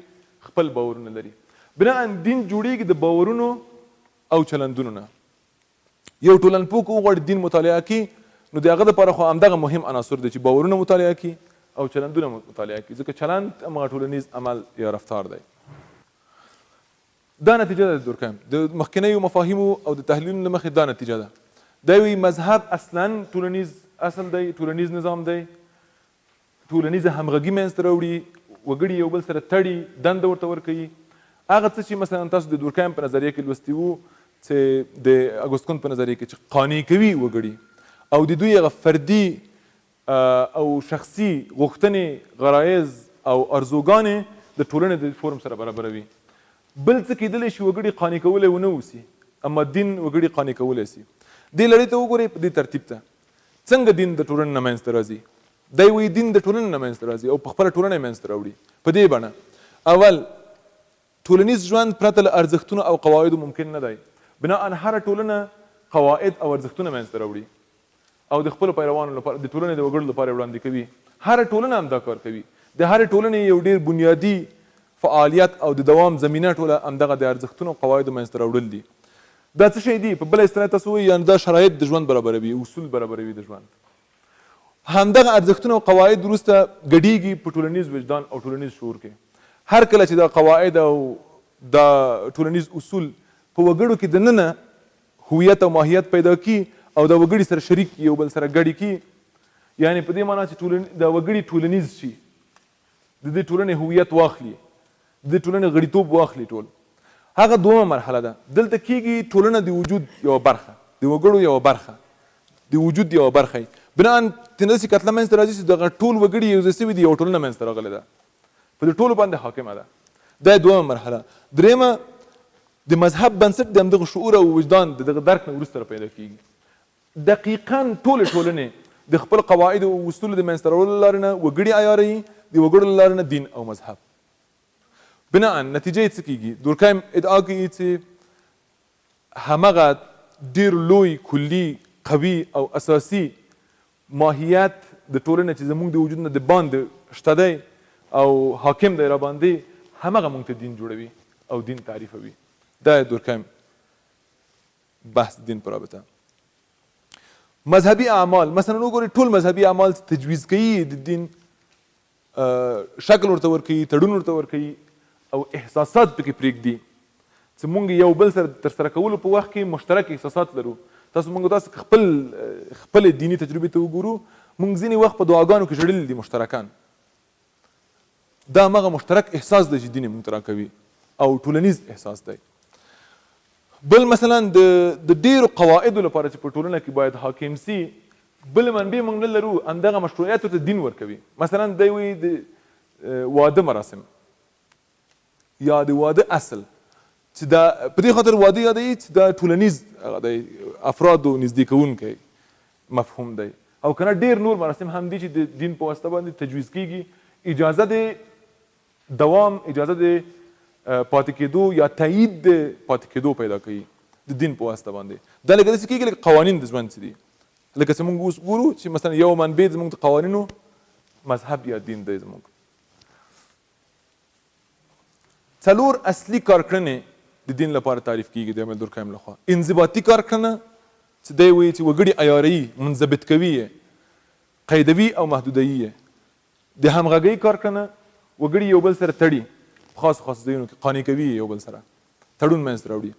خپل باورونه لري. بناً دین جوړېږي د باورونو او چلندونو نه. یو ټولنپوه که وغواړي دین مطالعه کړي نو د هغه دپاره خو همدغه مهم عناصر دی چې باورونه مطالعه کړي او چلندونه مطالعه کړي، ځکه چلند همغه ټولنیز عمل یا رفتار دی. دا نتیجه ده د دورکایم د مخکنیو مفاهیمو او د تحلیلونو له مخې دا نتیجه ده. دی وایي مذهب اصلا ټولنیز اصل دی، ټولنیز نظام دی، ټولنیزه همغږي منځته راوړي، وګړي یو بل سره تړي، دنده ورته ورکوي. هغه څه چې مثلا تاسو د دورکایم په نظریه کې لوستي وو چې د اګوست کنت په نظریه کې چې قانع کوي وګړي او د دوی هغه فردي او شخصي غوښتنې، غرایز او ارزوګانې د ټولنې د فورم سره برابروي. بل څه کېدلی شي وګړي قانع کولی ونه اوسي، اما دین وګړي قانع کولی سي. دې لړۍ ته وګورئ په دې ترتیب ته څنګه دین د ټولنې نه منځته راځي. دی وایي دین د ټولنې نه منځته راځي او په خپله ټولنه یې منځته راوړي. په دې بڼه اول ټولنیز ژوند پرته له ارزښتونو او قواعدو ممکن نه دی. بناً هره ټولنه قواعد او ارزښتونه منځته راوړي او د خپلو پیروانو لپاره، د ټولنې د وګړو لپاره یې وړاندې کوي. هره ټولنه همدا کار کوي. د هرې ټولنې یو ډېر بنیادي فعالیت او د دوام زمینه ټوله همدغه د ارزښتونو او قواعدو منځته راوړل دي. دا څه شی دي؟ په بله اصطلاح تاسو وایئ یعنې دا شرایط د ژوند برابروي، اصول برابروي د ژوند. همدغه ارزښتونه او قواعد وروسته ګډېږي په ټولنیز وجدان او ټولنیز شعور کې. هر کله چې دا قواعد او دا ټولنیز اصول په وګړو کې دننه هویت او ماهیت پیدا کړي او دا وګړي سره شریک کړي، یو بل سره ګډې کړي، یعنې په دې مانا چې دا وګړي ټولنیز شي، د دې ټولنې هویت واخلي، د دې ټولنې غړیتوب واخلي، ټول هغه دومه مرحله ده. دلته کېږي ټولنه د وجود یوه برخه، د وګړو یوه برخه، د وجود یوه برخه یې. بناً ترې داسې کتله منځته راځي چې دغه ټول وګړي یو ځای سوي دي، یوه ټولنه منځته راغلې ده، په دې ټولو باندې حاکمه ده. دا دومه مرحله. درېیمه د مذهب بنسټ د همدغه شعور او وجدان د دغه درک نه وروسته را پیدا کېږي. دقیقاً ټولې ټولنې د خپل قواعدو او اصولو د منځته راوړلو له لارې نه وګړي عیاروي، د وګړو له لارې نه دین او مذهب. بناً نتیجه یې څه کېږي؟ دورکایم ادعا کوي چې همغه ډېر لوی، کلي، قوي او اساسي ماهیت د ټولنې چې زموږ د وجود نه د باندې شته دی او حاکم دی راباندې، همغه موږ ته دین جوړوي او دین تعریفوي. دا یې دورکایم بحث دین په رابطه. مذهبي اعمال مثلا وګورئ، ټول مذهبي اعمال چې تجویز کوي د دین شکل ورته ورکوي، تړون ورته ورکوي او احساسات پکې پرېږدي چې مونږ یو بل سره ترسره کولو په وخت کې مشترک احساسات لرو. تاسو مونږ تاسو خپل خپل دیني تجربې ته وګورو، مونږ ځینې وخت په دعاګانو کې ژړلي دي مشترکان. دا هماغه مشترک احساس دی چې دین یې مونږ ته راکوي او ټولنیز احساس دی. بل مثلا د ډیرو قواعدو لپاره چې په ټولنه کې باید حاکم سي، بل منبع مونږ نه لرو، همدغه مشروعیت ورته دین ورکوي. مثلا دی وایي د واده مراسم یا د واده اصل، چې دا په دې خاطر واده یادوي چې دا ټولنیز هغه دی، افرادو نږدې کوونکی مفهوم دی. او که نه ډېر نور مراسم هم دي چې د دین په واسطه باندې تجویز کیږي، اجازه د دوام، اجازه د پاتې کېدو یا تایید د پاتې کېدو پیدا کوي د دین په واسطه باندې. دا لکه داسې کېږي لکه قوانین د ژوند چې دي، لکه چې موږ اوس ګورو چې مثلا یو منبع زموږ د قوانینو مذهب یا دین دی. زموږ څلور اصلي کارکړنې د دین لپاره تعریف کیږي د امیل دورکهایم لخوا. انضباطي کارکړنه چې دی وایي چې وګړي عیاروي، منضبط کوي یې، قیدوي او محدودوي یې. د همغږۍ کارکړنه، وګړي یو بل سره تړي، په خاصو خاصو ځایونو کې قانع کوي یې، یو بل سره تړون منځته راوړي.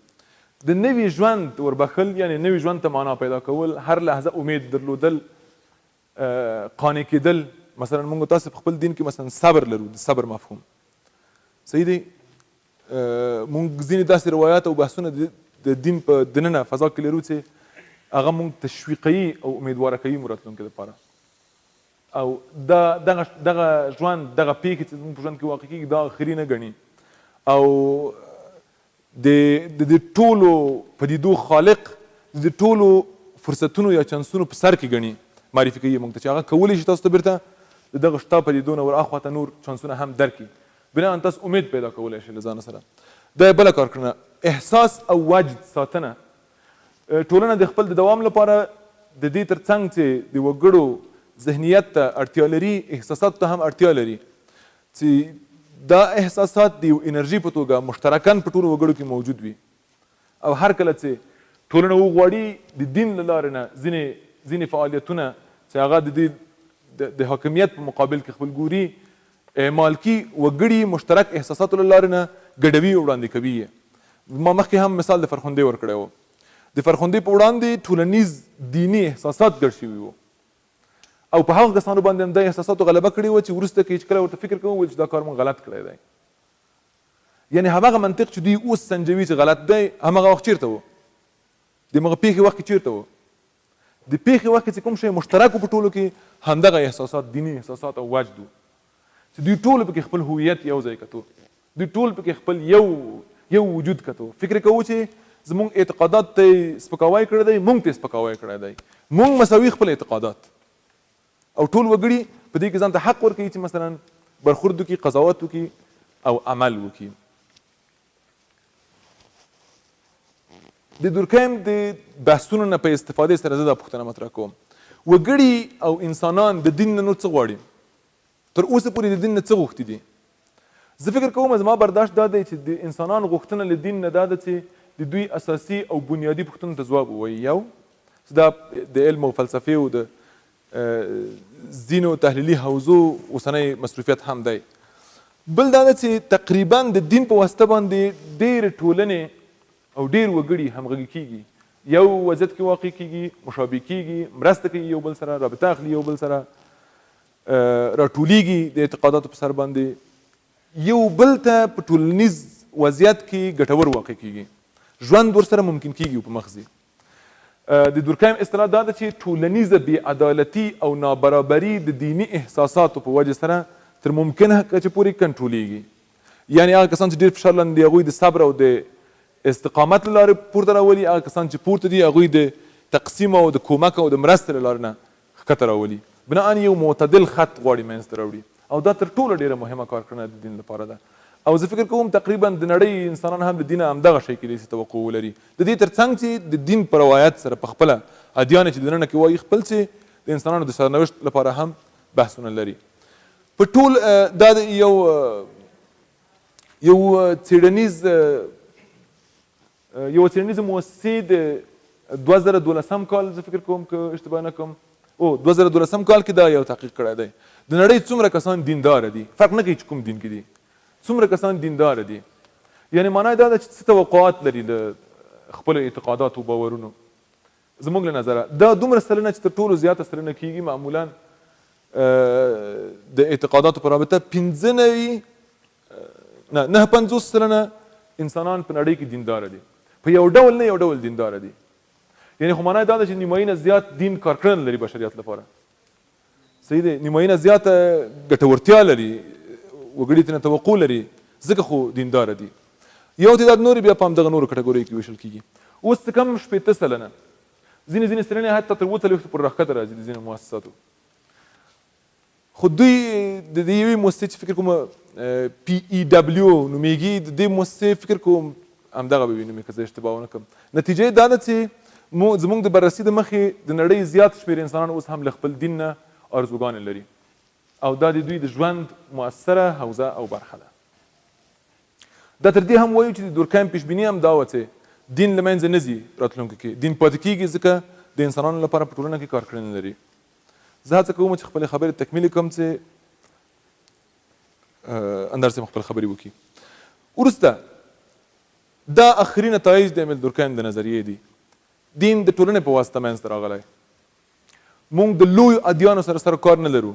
د نوي ژوند وربخښل، یعنې نوي ژوند ته معنا پیدا کول، هر لحظه امید درلودل، قانع کېدل. مثلا موږ تاسو په خپل دین کې مثلا صبر لرو، د صبر مفهوم صحیح دی. موږ ځینې داسې روایات او بحثونه د دین په دننه فضا کې لرو چې هغه موږ تشویقوي او امیدواره کوي مو راتلونکي لپاره. او دا دغه دغه ژوند، دغه پیښې چې زموږ په ژوند کې واقع کېږي، دا اخري نه ګڼي او د دې ټولو پدیدو خالق د دې ټولو فرصتونو یا چانسونو په سر کې ګڼي، معرفي کوي موږ ته چې هغه کولی شي تاسو ته بیرته د دغه شته پدیدو نه ور اخوا ته نور چانسونه هم درکړي. بناءً تاسو امید پیدا کولی شئ له ځانه سره. دا بله کارکړنه، احساس او وجد ساتنه. ټولنه د خپل د دوام لپاره د دې ترڅنګ چې د وګړو ذهنیت ته اړتیا لري، احساساتو ته هم اړتیا لري، چې دا احساسات د یو انرژي په توګه مشترکاً په ټولو وګړو کې موجود وي. او هر کله چې ټولنه وغواړي د دین له لارې نه ځینې فعالیتونه چې هغه د دې د حاکمیت په مقابل کې خپل ګوري اعمال کی، وګړي مشترک احساساتو له لارې نه ګډوي او وړاندې کوي یې. ما مخکې هم مثال د فرخندې ورکړی و. د فرخندې په وړاندې ټولنیز دیني احساسات ګډ شوي وو او په هغو کسانو باندې هم دا احساساتو غلبه کړې وه چې وروسته کې چې کله ورته فکر کوم ویل چې دا کار موږ غلط کړی دی. یعنې هماغه منطق چې دوی اوس سنجوي چې غلط دی، هماغه وخت چیرته و؟ د هماغه پېښې وخت کې چیرته و؟ د پېښې وخت کې چې کوم شی مشترک و په ټولو کې، همدغه احساسات، دیني احساسات او وجد و چې دوی ټولو پکې خپل هویت یو ځای کتو، دوی ټول پکې خپل یو وجود کتو. فکر کوو چې زموږ اعتقادات ته یې سپکاوی کړی دی، موږ ته یې سپکاوی کړی دی، موږ مساوي خپل اعتقادات او ټول وګړي په دې کې ځان ته حق ورکوي چې مثلا برخورد وکړي، قضاوت وکړي او عمل وکړي. د دورکهایم د بحثونو نه په استفادې سره زه دا پوښتنه مطرح کوم، وګړي او انسانان د دین نه نور څه غواړي؟ تر اوسه پورې د دین نه څه غوښتي دي؟ زه فکر کوم زما برداشت دا دی چې د انسانانو غوښتنه له دین نه دا ده چې د دوی اساسي او بنیادي پوښتنو ته ځواب ووایي. یو چې دا د علم او فلسفې او د ځینو تحلیلي حوزو اوسنی مصروفیت هم دی. بل دا ده چې تقریبا د دین په واسطه باندې ډېرې ټولنې او ډېر وګړي همغږي کېږي، یو وضعیت کې واقع کېږي، مشابه کېږي، مرسته کوي یو بل سره، رابطه اخلي یو بل سره، راټولیږي د اعتقاداتو په سر باندې، یو بل ته په ټولنیز وضعیت کې ګټور واقع کېږي، ژوند ورسره ممکن کېږي او په مخ ځي. د دورکهایم اصطلاح دا ده چې ټولنیزه بې عدالتي او نابرابري د دیني احساساتو په وجه سره تر ممکنه کچې پورې کنټرولېږي. یعنې هغه کسان چې ډېر فشار لاندې دي هغوی د صبر او د استقامت له لارې پورته راولي، هغه کسان چې پورته دي هغوی د تقسیم او د کومک او د مرستې له لارې نه ښکته راولي. بناءً یو معتدل خط غواړي منځته راوړي او دا تر ټولو ډېره مهمه کارکړنه د دین لپاره ده. او زه فکر کوم تقریبا د نړۍ انسانان هم له دینه همدغه شی کېدای شي توقع ولري. د دې ترڅنګ چې د دین په روایت سره په خپله ادیان چې دننه کې وایي خپل چې د انسانانو د سرنوشت لپاره هم بحثونه لري. په ټول دا د یو یو څېړنیز یو څېړنیزې موسسې د 2012 کال، زه فکر کوم که اشتباه نه کوم، او 2012 کال کې دا یو تحقیق کړی دی. د نړۍ څومره کسان دیندار دي، فرق نه کوي چې کوم دین کې دي، څومره کسان دیندار دي، یعنی معنی دا ده چې څه توقعات لري له خپلو اعتقاداتو او باورونو. زموږ له نظره دا دومره سلنه چې تر ټولو زیاته سلنه کیږي معمولا د اعتقاداتو په رابطه 95 نه 59% انسانان په نړۍ کې دیندار دي، په یو ډول نه یو ډول دیندار دي. یعنی خو معنی دا ده چې نیمایي نه زیات دین کارکړنه لري بشریت لپاره، صحیح دی، نیمایي نه زیاته ګټورتیا لري، وګړي ترېنه توقع لري، ځکه خو دیندار دي. یو تعداد نورې بیا په همدغه نورو کټګوریو کې ویشل کیږي. اوس څه کم 60%، ځینې ځینې سلنې حتی تر 47 پورې راښکته راځي د ځینو مؤسساتو. خو دوی د دې یوې موسسې چې فکر کوم پی ای ډبلیو نومېږي، د دې موسسې فکر کوم همدغه به وي نوم یې که زه اشتباه ونه کړم. نتیجه یې دا ده چې زموږ د بررسي د مخې د نړۍ زیات شمېر انسانان اوس هم له خپل دین نه ارزوګانې لري او دا د دوی د ژوند مؤثره حوزه او برخه ده. دا تر دې هم وایو چې د دورکایم پیشبیني هم دا وه چې دین له منځه نه ځي، راتلونکي کې دین پاتې کیږي، ځکه د انسانانو لپاره په ټولنه کې کار کړنې لري. زه هڅه کوم چې خپلې خبرې تکمیلې کړم چې اندر صاحب خپل خبرې وکړي. وروسته دا اخري نتایج د امیل دورکایم د نظریې دي. دین د ټولنې په واسطه منځته راغلی. موږ د لویو ادیانو سره سره کار نه لرو،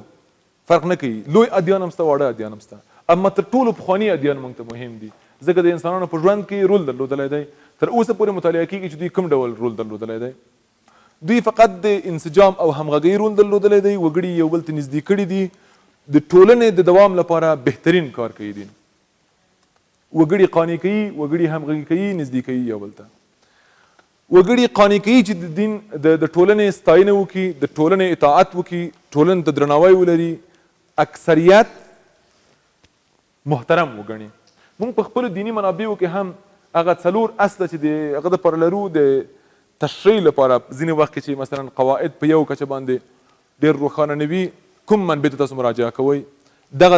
فرق نه کوي، لوی ادیان هم شته، واړه ادیان هم شته، اما تر ټولو پخواني ادیان موږ ته مهم دي، ځکه د انسانانو په ژوند کې رول درلودلی دی. تر اوسه پورې مطالعه کیږي چې دوی کوم ډول رول درلودلی دی. دوی فقط د انسجام او همغږۍ رول درلودلی دی، وګړي یو بل ته نږدې کړي دي، د ټولنې د دوام لپاره بهترین کار کوي. دین وګړي قانع کوي، وګړي همغږي کوي، نږدې کوي یو بل ته. وګړي قانع کوي چې د دین د ټولنې ستاینه وکړي، د ټولنې اطاعت وکړي، ټولنې ته درناوی ولري، اکثریت محترم وګڼي. موږ په خپلو دیني منابعو کې هم هغه څلور اصله چې د هغه دپاره لرو د تشریح لپاره، ځینې وخت کې چې مثلا قواعد په یو کچه باندې ډېر روښانه نه وي، کوم منبع ته تاسو مراجعه کوئ، دغه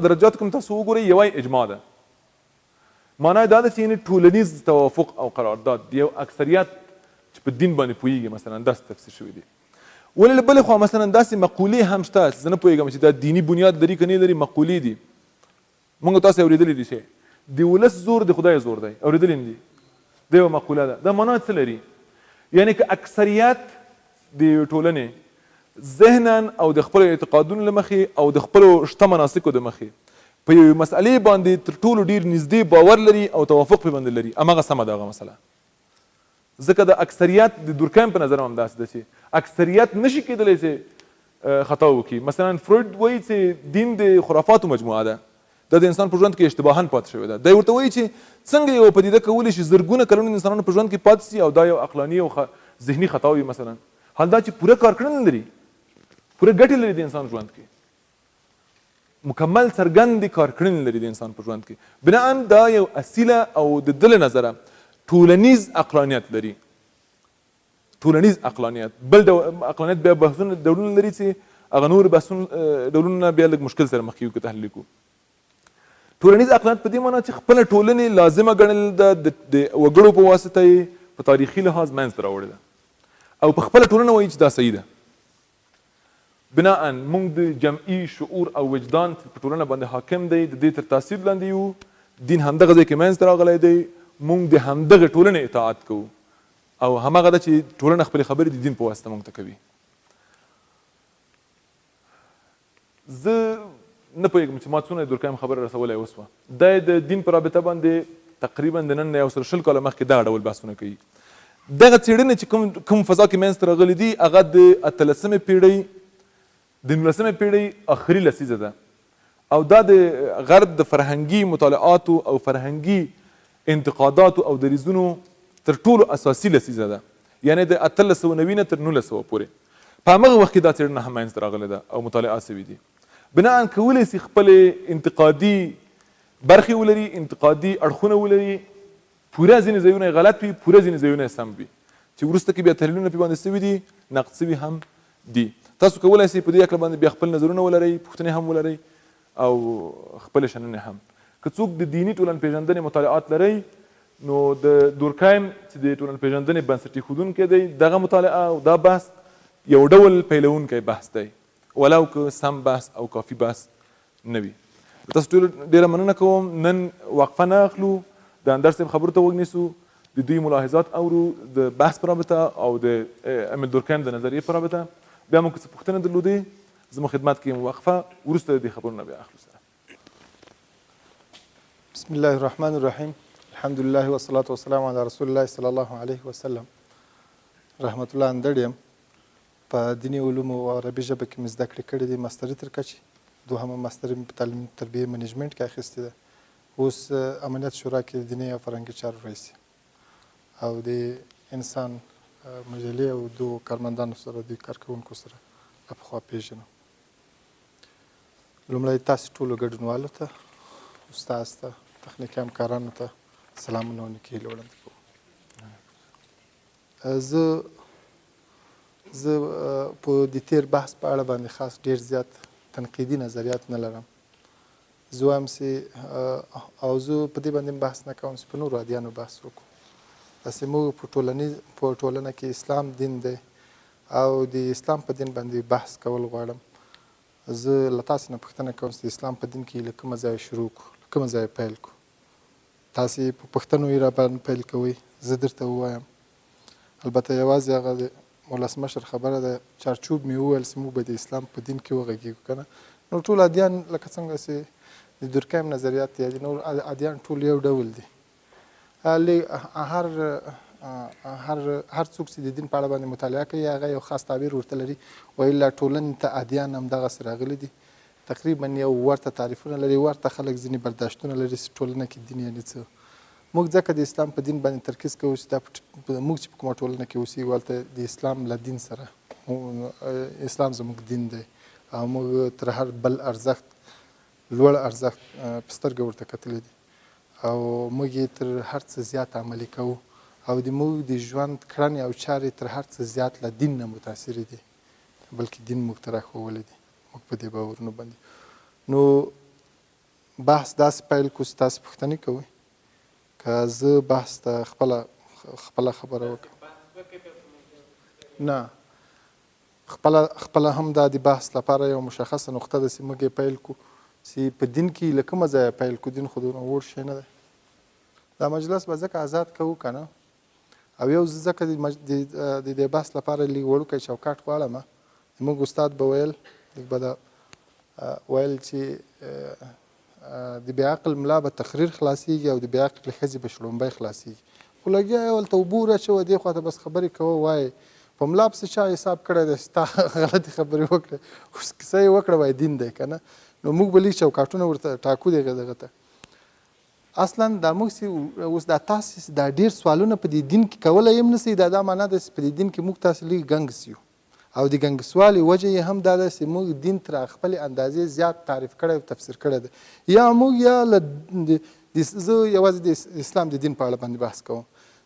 درجات کوم تاسو وګورئ، یوه یې اجماع ده. معنی دا ده چې یعنې ټولنیز توافق او قرارداد د یو اکثریت چې په دین باندې پوهیږي مثلا داسې تفسیر شوی دی. ولې له بلې خوا مثلا داسې مقولې هم شته چې زه نه پوهیږم چې دا دیني بنیاد لري که نه لري، مقولې دي، موږ تاسو اورېدلي دي چې د ولس زور د خدای زور دی، اورېدلي هم دي، دا یوه مقوله ده. دا معنا څه لري؟ یعنې که اکثریت د یوې ټولنې ذهنا او د خپلو اعتقادونو له مخې او د خپلو شته مناسکو د مخې په یوې مسئلې باندې تر ټولو ډېر نږدې باور لري او توافق پرې باندې لري، هماغه سمه ده هغه مسئله. ځکه د اکثریت د دورکایم په نظر هم همداسې ده چې اکثریت نشي کېدلی چې خطا وکړي. مثلا فروید وایي چې دین د خرافاتو مجموعه ده، دا د انسان په ژوند کې اشتباها پاتې شوې ده. دی ورته وایي چې څنګه یوه پدیده کولی شي زرګونه کلونه د انسانانو په ژوند کې پاتې شي او دا یو عقلاني او ذهني خطا وي مثلا، حال دا چې پوره کارکړنه لري، پوره ګټې لري د انسان ژوند کې، مکمل څرګندې کارکړنې لري د انسان په ژوند کې. بناً دا یو اصیله او د ده له نظره ټولنیز عقلانیت لري. ټولنیز عقلانیت بل ډول عقلانیت بیا بحثونه ډولونه لري چې هغه نور بحثونه ډولونه بیا لږ مشکل سره مخ کیږو که تحلیل کړو. ټولنیز عقلانیت په دې معنی چې خپله ټولنې لازمه ګڼل ده، د وګړو په واسطه یې په تاریخي لحاظ منځته راوړې ده او په خپله ټولنه وایي چې دا صحیح ده. بناً موږ د جمعي شعور او وجدان چې په ټولنه باندې حاکم دی د دې تر تاثیر لاندې یو، دین همدغه ځای کې منځته راغلی دی، موږ د همدغې ټولنې اطاعت کوو او هماغه ده چې ټولنه خپلې خبرې د دین په واسطه موږ ته کوي. زه نه پوهېږم چې ما څونه د دورکایم خبره رسولی وسوه. دی د دین په رابطه باندې تقریبا د نن نه 120 کاله مخکې دغه ډول بحثونه کوي. دغه څېړنې چې کوم فضا کې منځته راغلي دي هغه د 18مې پیړۍ د 19مې پیړۍ اخري لسیزه ده او دا د غرب د فرهنګي مطالعاتو او فرهنګي انتقاداتو او دریځونو تر ټولو اساسي لسیزه ده، یعنې د 1890 نه تر 1900 پورې. په همغه وخت کې دا څېړنه هم منځته راغلې ده او مطالعه سوي دي. بناً کولی سي خپلې انتقادي برخې ولري، انتقادي اړخونه ولري، پوره ځینې ځایونه یې غلط وي، پوره ځینې ځایونه یې سم وي چې وروسته کې بیا تحلیلونه پرې باندې سوي دي، نقد سوي هم دي. تاسو کولای سئ په دې هکله باندې بیا خپل نظرونه ولرئ، پوښتنې هم ولرئ او خپلې شننې هم. که څوک د دیني ټولنپېژندنې مطالعات لرئ، نو د دورکایم چې د ټولنپېژندنې بنسټ ایښودونکی دی، دغه مطالعه او دا بحث یو ډول پیلوونکی بحث دی، ولو که سم بحث او کافي بحث نه وي. له تاسو ټولو ډېره مننه کوم. نن وقفه نه اخلو، د اندړ صاحب خبرو ته غوږ نیسو، د دوی ملاحظات اورو د بحث په رابطه او د امیل دورکایم د نظریې په رابطه. بیا مو که څه پوښتنه درلودې زه مو خدمت کې یم. وقفه وروسته د دې خبرو نه بیا اخلو سره. بسم الله الرحمن الرحیم، الحمد لله والصلاة والسلام علی رسول الله صلی الله علیه وسلم. رحمت الله اندړ یم، په دیني علومو او عربي ژبه کې مې زده کړې کړې دي، ماستري تر کچې، دوهمه ماستري مې په تعلیم تربیې منیجمنټ کې اخیستې ده. اوس امنیت شورا کې د دیني او فرهنګي چارو رئیس یم او د انسان مجلې او دوو کارمندانو سره، دوی کارکوونکو سره له پخوا پېژنم. لومړی تاسو ټولو ګډونوالو ته، استاد ته، تخنیکي همکارانو ته سلامونه او نیکې هیلې وړاندې کوم. زه زه په د تیر بحث په اړه باندې خاص ډیر زیات تنقیدي نظریات نه لرم. زه وایم چې او زه په دې باندې بحث نه کوم چې په نورو ادیانو بحث وکړو. داسې موږ په ټولنیز په ټولنه کې اسلام دین دی او د اسلام په دین باندې بحث کول غواړم. زه له تاسې نه پوښتنه کوم چې د اسلام په دین کې له کومه ځایه شروع کړو، له کومه ځایه پیل کړو؟ تاسې په پوښتنو یې راباندې پیل کوئ، زه درته ووایم. البته یوازې هغه د ولسمشر خبره ده، چارچوب مې وویل چې موږ به د اسلام په دین کې وغږېږو که نه نو ټول ادیان لکه څنګه چې د دورکایم نظریات یا د نور ادیان ټول یو ډول دي. هر هر هر څوک چې د دین په اړه باندې مطالعه کوي هغه یو خاص تعبیر ورته لري، و الا ټولنې ته ادیان همدغسې راغلي دي، تقریبا یو ورته تعریفونه لري، ورته خلک ځینې برداشتونه لري چې ټولنه کې دین یعنی څه. موږ ځکه د اسلام په دین باندې ترکیز کوو چې دا موږ چې په کومه ټولنه کې اوسېږو هلته د اسلام له دین سره، اسلام زموږ دین دی او موږ تر هر بل ارزښت لوړ ارزښت په سترګه ورته کتلي دي او موږ یې تر هر څه زیات عملي کوو او د موږ د ژوند کړنې او چارې تر هر څه زیات له دین نه متاثرې دي، بلکې دین موږ ته راښوولي دي، موږ په دې باورونو باندې. نو بحث داسې پیل کړو چې تاسې پوښتنې کوئ که زه بحث ته خپله خپله خبره وکړم؟ نه، خپله خپله هم دا د بحث لپاره یوه مشخصه نقطه ده چې موږ یې پیل کړو چې په دین کې له کومه ځایه پیل کړو. دین خو دونه وړ شی نه دی. دا مجلس به ځکه ازاد کوو که نه، او یو زه ځکه د دې بحث لپاره لږ وړوکی چوکاټ غواړم. زموږ استاد به ویل، لږ به دا ویل چې د بې عقل ملا به تقریر خلاصیږي او د بې عقل ښځې به شړومبی خلاصیږي. خو لګیا یې هلته اوبه وراچوه، دې خوا ته بس خبرې کوه، وایې په ملا پسې چا حساب کړی دی چې تا غلطې خبرې وکړې، اوس کیسه یې وکړه وایي دین دی که نه. نو موږ به لږ چوکاټونه ورته ټاکو دغه دغه ته. اصلا دا موږ چې اوس دا تاسې چې دا ډېر سوالونه په دې دین کې کولی هم نه سئ، دا دا معنا ده چې په دې دین کې موږ تاسې لږ ګنګس یو او د ګنګسوالي وجه یې هم دا ده چې موږ دین تر خپلې اندازې زیات تعریف کړی او تفسیر کړی دی. یا موږ یا له زه یوازې د اسلام د دین په اړه باندې بحث کوم.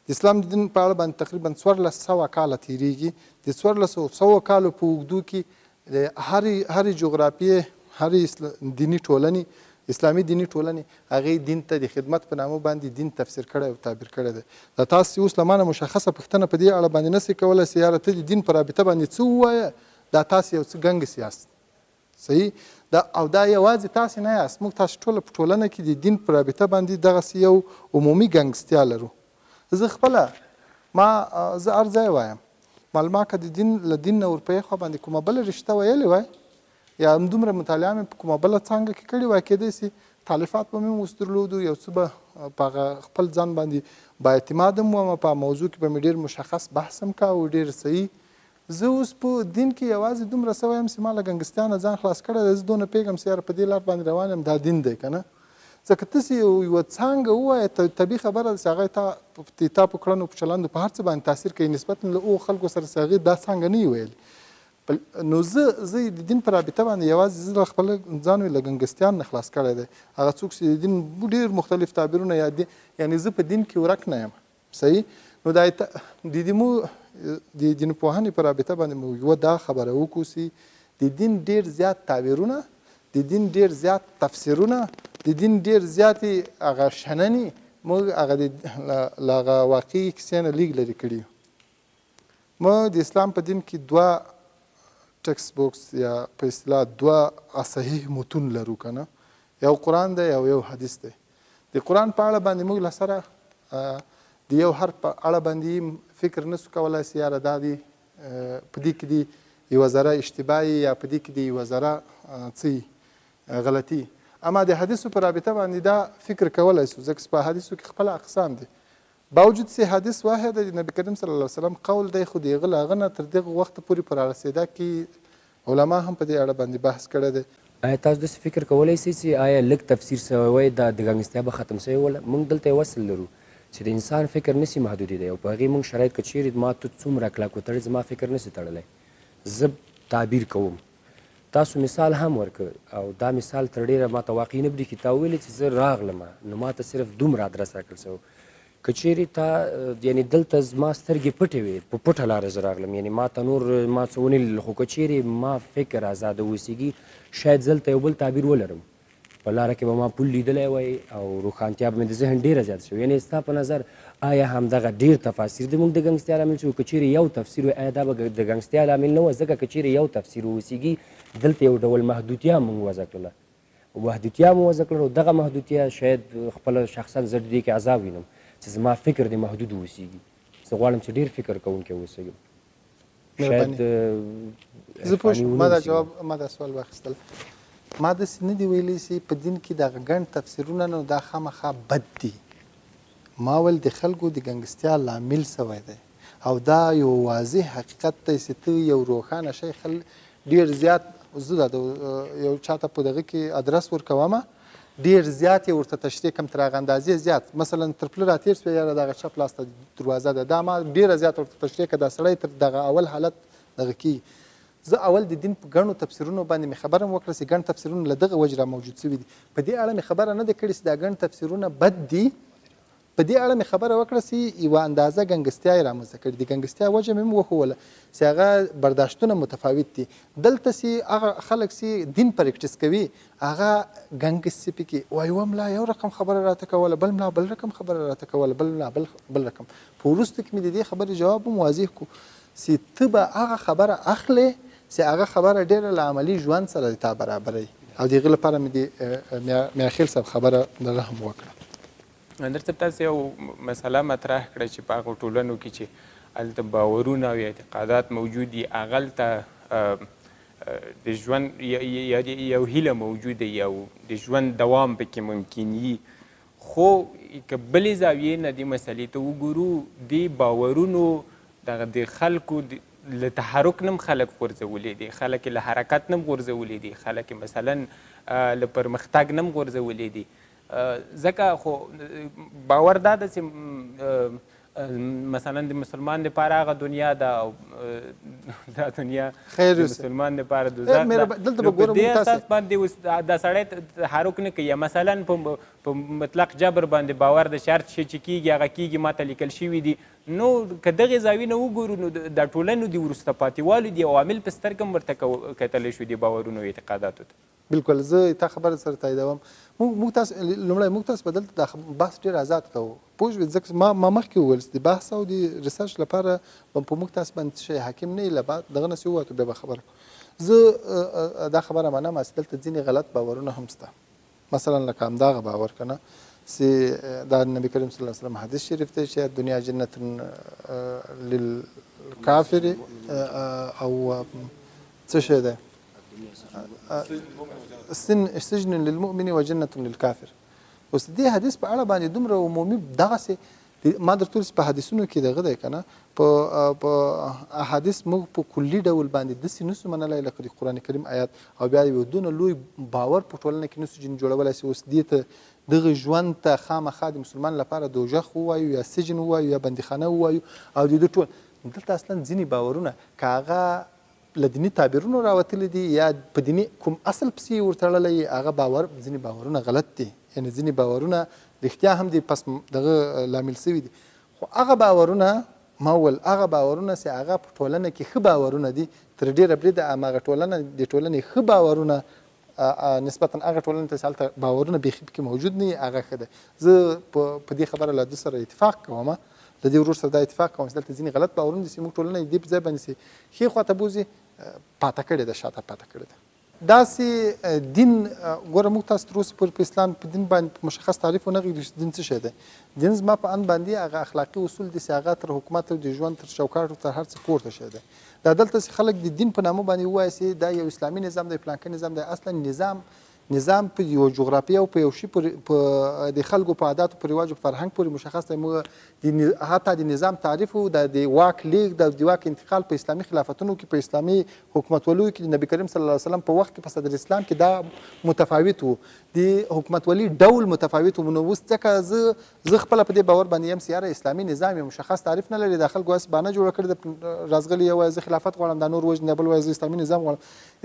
د اسلام د دین په اړه باندې تقریبا 1400 کاله تېرېږي. د 1400 کالو په اوږدو کې د هرې هرې جغرافیې، هرې دیني ټولنې، اسلامي دیني ټولنې هغې دین ته د خدمت په نامه باندې دین تفسیر کړی او تعبیر کړی دی. دا تاسې اوس له مانه مشخصه پوښتنه په دې اړه باندې نه سئ کولی چې یاره ته د دین په رابطه باندې څه ووایه، دا تاسې یو څه ګنګس یاست. صحیح دا او دا یوازې تاسې نه یاست، موږ تاسې ټوله په ټولنه کې د دین په رابطه باندې دغسې یو عمومي ګنګستیا لرو. زه خپله ما زه هر ځای وایم، معلومه که د دین له دین نه ورپه خوا باندې کومه بله رشته ویلې وای یا همدومره مطالعه مې په کومه بله څانګه کې کړې وای، کېدای سي تالیفات به مې هم اوس درلودو، یو څه به په هغه خپل ځان باندې با اعتماد هم وم، په موضوع کې به مې ډېر مشخص بحث هم کاوه، ډېر صحیح. زه اوس په دین کې یوازې دومره څه وایم چې ما له ګنګستیا نه ځان خلاص کړی دی، زه دونه پوهېږم چې یاره په دې لار باندې روان یم، دا دین دی که نه. ځکه ته چې یوه څانګه ووایې طبیعي خبره ده چې هغه تا تا په کړنو په چلندو په هر څه باندې تاثیر کوي، نسبتاً له هغو خلکو سره چې هغې دا څانګه نه وي ویلې. نو زه زه د دین په رابطه باندې یوازې زه له خپل ځان مې له ګنګستیان نه خلاص کړی دی. هغه څوک چې د دین ډېر مختلف تعبیرونه یا یعنې زه په دین کې ورک نه یم. صحیح نو دا د دې مو د دین پوهنې په رابطه باندې مو یوه دا خبره وکړو چې د دین ډېر زیات تعبیرونه، د دین ډېر زیات تفسیرونه، د دین ډېر زیاتې هغه شننې موږ هغه د له هغه واقعي کیسې نه لیږ لرې کړي یو. موږ د اسلام په دین کې دوه ټیکسټ بوکس یا په اصطلاح دوه صحیح متون لرو که نه، یو قرآن دی او یو حدیث دی. د قرآن په اړه باندې موږ له سره د یو حرف په اړه باندې فکر نسو کولای چې یاره دا دی په دې کې دی یوه ذره اشتباه یا په دې کې دی یوه ذره څه غلطي. اما د حدیثو په رابطه باندې دا فکر کولای سو، ځکه چې په حدیثو کې خپله اقسام دي. باوجود چې حدیث واحد د نبی کریم صلی الله علیه وسلم قول دی، خو د هغه له هغه نه تر دغه وخته پورې په رارسېدا کې علما هم په دې اړه باندې بحث کړی دی. آیا تاسو داسې فکر کولای سئ چې آیا لږ تفسیر سوی وای دا د ګنګستیا به ختم سوی وله؟ موږ دلته یو اصل لرو چې د انسان فکر نسي محدودېدای او په هغې موږ شرایط که چیرې ما ته څومره کلک وتړې زما فکر نسي تړلی، زه تعبیر کوم. تاسو مثال هم ورکړ او دا مثال تر ډیره ماته واقعي نه بریښي. تا وویل چې زه راغلم نو ماته صرف دومره ادرس راکړل سو، که چیرې تا یعنی دلته زما سترګې پټې وې، په پټه لاره زه راغلم، یعنی ما ته نور ما څه ونه لیدل، خو که چیرې ما فکر ازاده اوسیږي شاید زه دلته یو بل تعبیر ولرم، په لاره کې به ما پل لیدلی وای او روښانتیا به مې د ذهن ډیره زیاته شوې. یعنی ستا په نظر آیا همدغه ډیر تفاسیر د موږ د ګنګستیا لامل شو؟ که چیرې یو تفسیر وای آیا دا به د ګنګستیا لامل نه و؟ ځکه که چیرې یو تفسیر واوسیږي دلته یو ډول محدودتیا موږ وضع کړله، محدودتیا مو وضع کړله او دغه محدودتیا شاید خپله شخصا زه دې کې عذاب وینم چې زما فکر دې محدود واوسیږي. زه غواړم چې ډیر فکر کوونکی واوسیږم. شاید زه پوه شوم. ما دا جواب ما دا سوال واخیستل. ما داسې نه دي ویلي چې په دین کې دغه ګڼ تفسیرونه نو دا خامخا بد دي. ما ویل د خلکو د ګنګستیا لامل سوی دی او دا یو واضح حقیقت دی چې ته یو روښانه شی خل ډیر زیات زه دا یو چاته په دغه کې ادرس ورکوم ډیر زیات یې ورته تشریح کم تر هغه اندازې زیات، مثلا تر پله راتېر سوې یاره دغه چپ لاس ته دروازه ده، دا ما ډیره زیاته ورته تشریح کړه، دا سړی تر دغه اول حالت دغه کېږي. زه اول د دین په ګڼو تفسیرونو باندې مې خبره هم وکړه چې ګڼ تفسیرونه له دغه وجې را موجود سوي دي. په دې اړه مې خبره نه ده کړې چې دا ګڼ تفسیرونه بد دي، په دې اړه مې خبره وکړه چې یوه اندازه ګنګستیا یې رامنځته کړې. د ګنګستیا وجه مې هم وښووله چې هغه برداشتونه متفاوت دي. دلته چې هغه خلک چې دین پریکټیس کوي هغه ګنګس سي پکې وایي، یوه ملا یو رقم خبره راته کوله، بل ملا بل رقم خبره راته کوله، بل ملا بل رقم. په وروسته کې مې د دې خبرې جواب هم واضح کړو چې ته به هغه خبره اخلې چې هغه خبره ډېره له عملي ژوند سره د تا برابروي، او د هغې لپاره مې د میاخېل صاحب خبره دغه هم وکړه. اندر صاحب تاسو یو مسله مطرح کړه چې په هغو ټولنو کې چې هلته باورونه او اعتقادات موجود دي هغلته د ژوند یو هیله موجوده وي او د ژوند دوام پکې ممکن وي، خو که بلې زاویې نه دې مسلې ته وګورو دې باورونو دغه د خلکو له تحرک نه هم خلک غورځولي دي، خلک یې له حرکت نه هم غورځولي دي، خلک یې مثلا له پرمختګ نه هم غورځولي دي. ځکه خو باور دا ده چې مثلا د مسلمان دپاره هغه دنیا ده او دا دنیا د مسلمان دپاره دوزخ ده. دلته نو به په ګورم دې تاسې اساس باندې اوس دا سړی تحرک نه کوي. مثلا په مطلق جبر باندې باور د شرط شي چې کیږي هغه کیږي، ماته لیکل شوي دي. نو که دغې زاویې نه وګورو نو دا ټولنو د وروسته پاتېوالو د عوامل په سترګه هم ورته کتلی شو د باورونو او اعتقاداتو ته. بالکل زه تا خبره سره تاییدوم. موږ تاسو لومړی موږ تاسو به دلته دا بحث ډېر ازاد کوو، پوه شوې؟ ځکه ما مخکې وویل چې د بحث او د ریسرچ لپاره به په موږ تاسو باندې څه شی حاکم نه وي، له دغه نه چې ووتو بیا به خبره کوو. زه دا خبره منم چې دلته ځینې غلط باورونه هم شته، مثلا لکه همدغه باور که نه چې دا نبی کریم صلی الله علیه وسلم حدیث شریف دی چې دنیا جنت للکافر او څه شی دی؟ سجن للمؤمن وجنة للکافر. اوس دې حدیث په اړه باندې دومره عمومي دغسې ما درته وویل چې په حدیثونو کې دغه دی که نه، په احادیث موږ په کلي ډول باندې داسې نسو منلی لکه د قرآن کریم آیات، او بیا یو دونه لوی باور په ټولنه کې نسو جن جوړولی چې اوس دې ته دغه ژوند ته خامخا د مسلمان لپاره دوژخ ووایو یا سجن ووایو یا بندیخانه ووایو. او د دې ټول دلته اصلا ځینې باورونه که هغه له دیني تعبیرونو راوتلي دي یا په دیني کوم اصل پسې یې ورتړلی، هغه باور ځینې باورونه غلط دي، یعنې ځینې باورونه رښتیا هم دي پس دغه لامل سوي دي، خو هغه باورونه ما وویل هغه باورونه چې هغه په ټولنه کې ښه باورونه دي تر ډېره بریده هماغه ټولنه د ټولنې ښه باورونه نسبتا هغه ټولنې ته چې هلته باورونه بیخي پکې موجود نه وي هغه ښه دی. زه په په دې خبره له ده سره اتفاق کوم، له دې ورور سره دا اتفاق کوم چې دلته ځینې غلط باورونه دي چې موږ ټولنه د دې په ځای باندې چې ښې خواته بوځي پاته کړې ده، شاته پاته کړې ده. داسې دین ګوره موږ تاسو تر اوسه پورې په اسلام په دین باندې په مشخص تعریف ونه غږېدو چې دین څه شی دی. دین زما په اند باندې هغه اخلاقي اصول دي چې هغه تر حکومت او د ژوند تر چوکاټ او تر هر څه پورته شی دی. دا دلته چې خلک د دین په نامه باندې ووایي چې دا یو اسلامي نظام دی، پلانکی نظام دی، اصلا نظام نظام په یوه جغرافیه او په یو شي پورې په د خلکو په عاداتو په رواج او فرهنګ پورې مشخص دی. موږ د حتی د نظام تعریف او د د واک لیږد او د واک انتقال په اسلامي خلافتونو کې په اسلامي حکومتولیو کې د نبی کریم صلی الله علیه وسلم په وخت کې په صدر اسلام کې دا متفاوت وو، د حکومتولي ډول متفاوت وو. نو اوس ځکه زه زه خپله په دې باور باندې یم چې یاره اسلامي نظام یو مشخص تعریف نه لري، دا خلکو هسې بانه جوړه کړې ده، راځغلي یو وایي زه خلافت غواړم، دا نور وژني، دا بل وایي زه اسلامي نظام غواړم.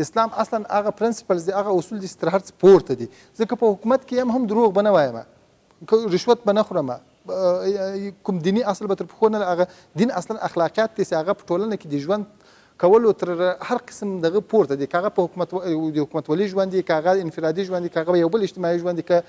اسلام اصلا هغه پرنسپلز دي، هغه اصول دي چې تر هر څه پورته دي. زه که په حکومت کې یم هم دروغ به نه وایم، که رشوت به نه خورم، کوم دیني اصل به تر پښو نه، هغه دین اصلا اخلاقیات دي چې هغه په ټولنه کې د ژوند کولو تر هر قسم دغه پورته دي، که هغه په حکومت د حکومتولي ژوند دي، که هغه انفرادي ژوند دي، که هغه یو بل اجتماعي ژوند دي، که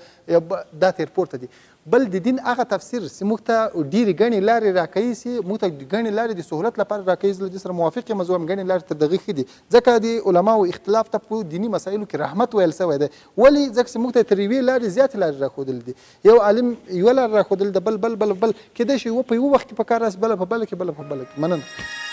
دا تر پورته دي. بل د دین هغه تفسیر چې موږ ته ډېرې ګڼې لارې راکوي، چې موږ ته ګڼې لارې د سهولت لپاره راکوي، زه له دې سره موافق یم، زه وایم ګڼې لارې تر دغه ښې دي، ځکه د علماوو اختلاف ته په دیني مسایلو کې رحمت ویل شوی دی. ولې؟ ځکه چې موږ ته تر یوې لارې زیاتې لارې راښودلې دي. یو عالم یوه لاره راښودلې ده، بل بل بل بل، کېدای شي یوه په یوه وخت کې په کار راشي، بله په بله کې، بله په بله کې. مننه.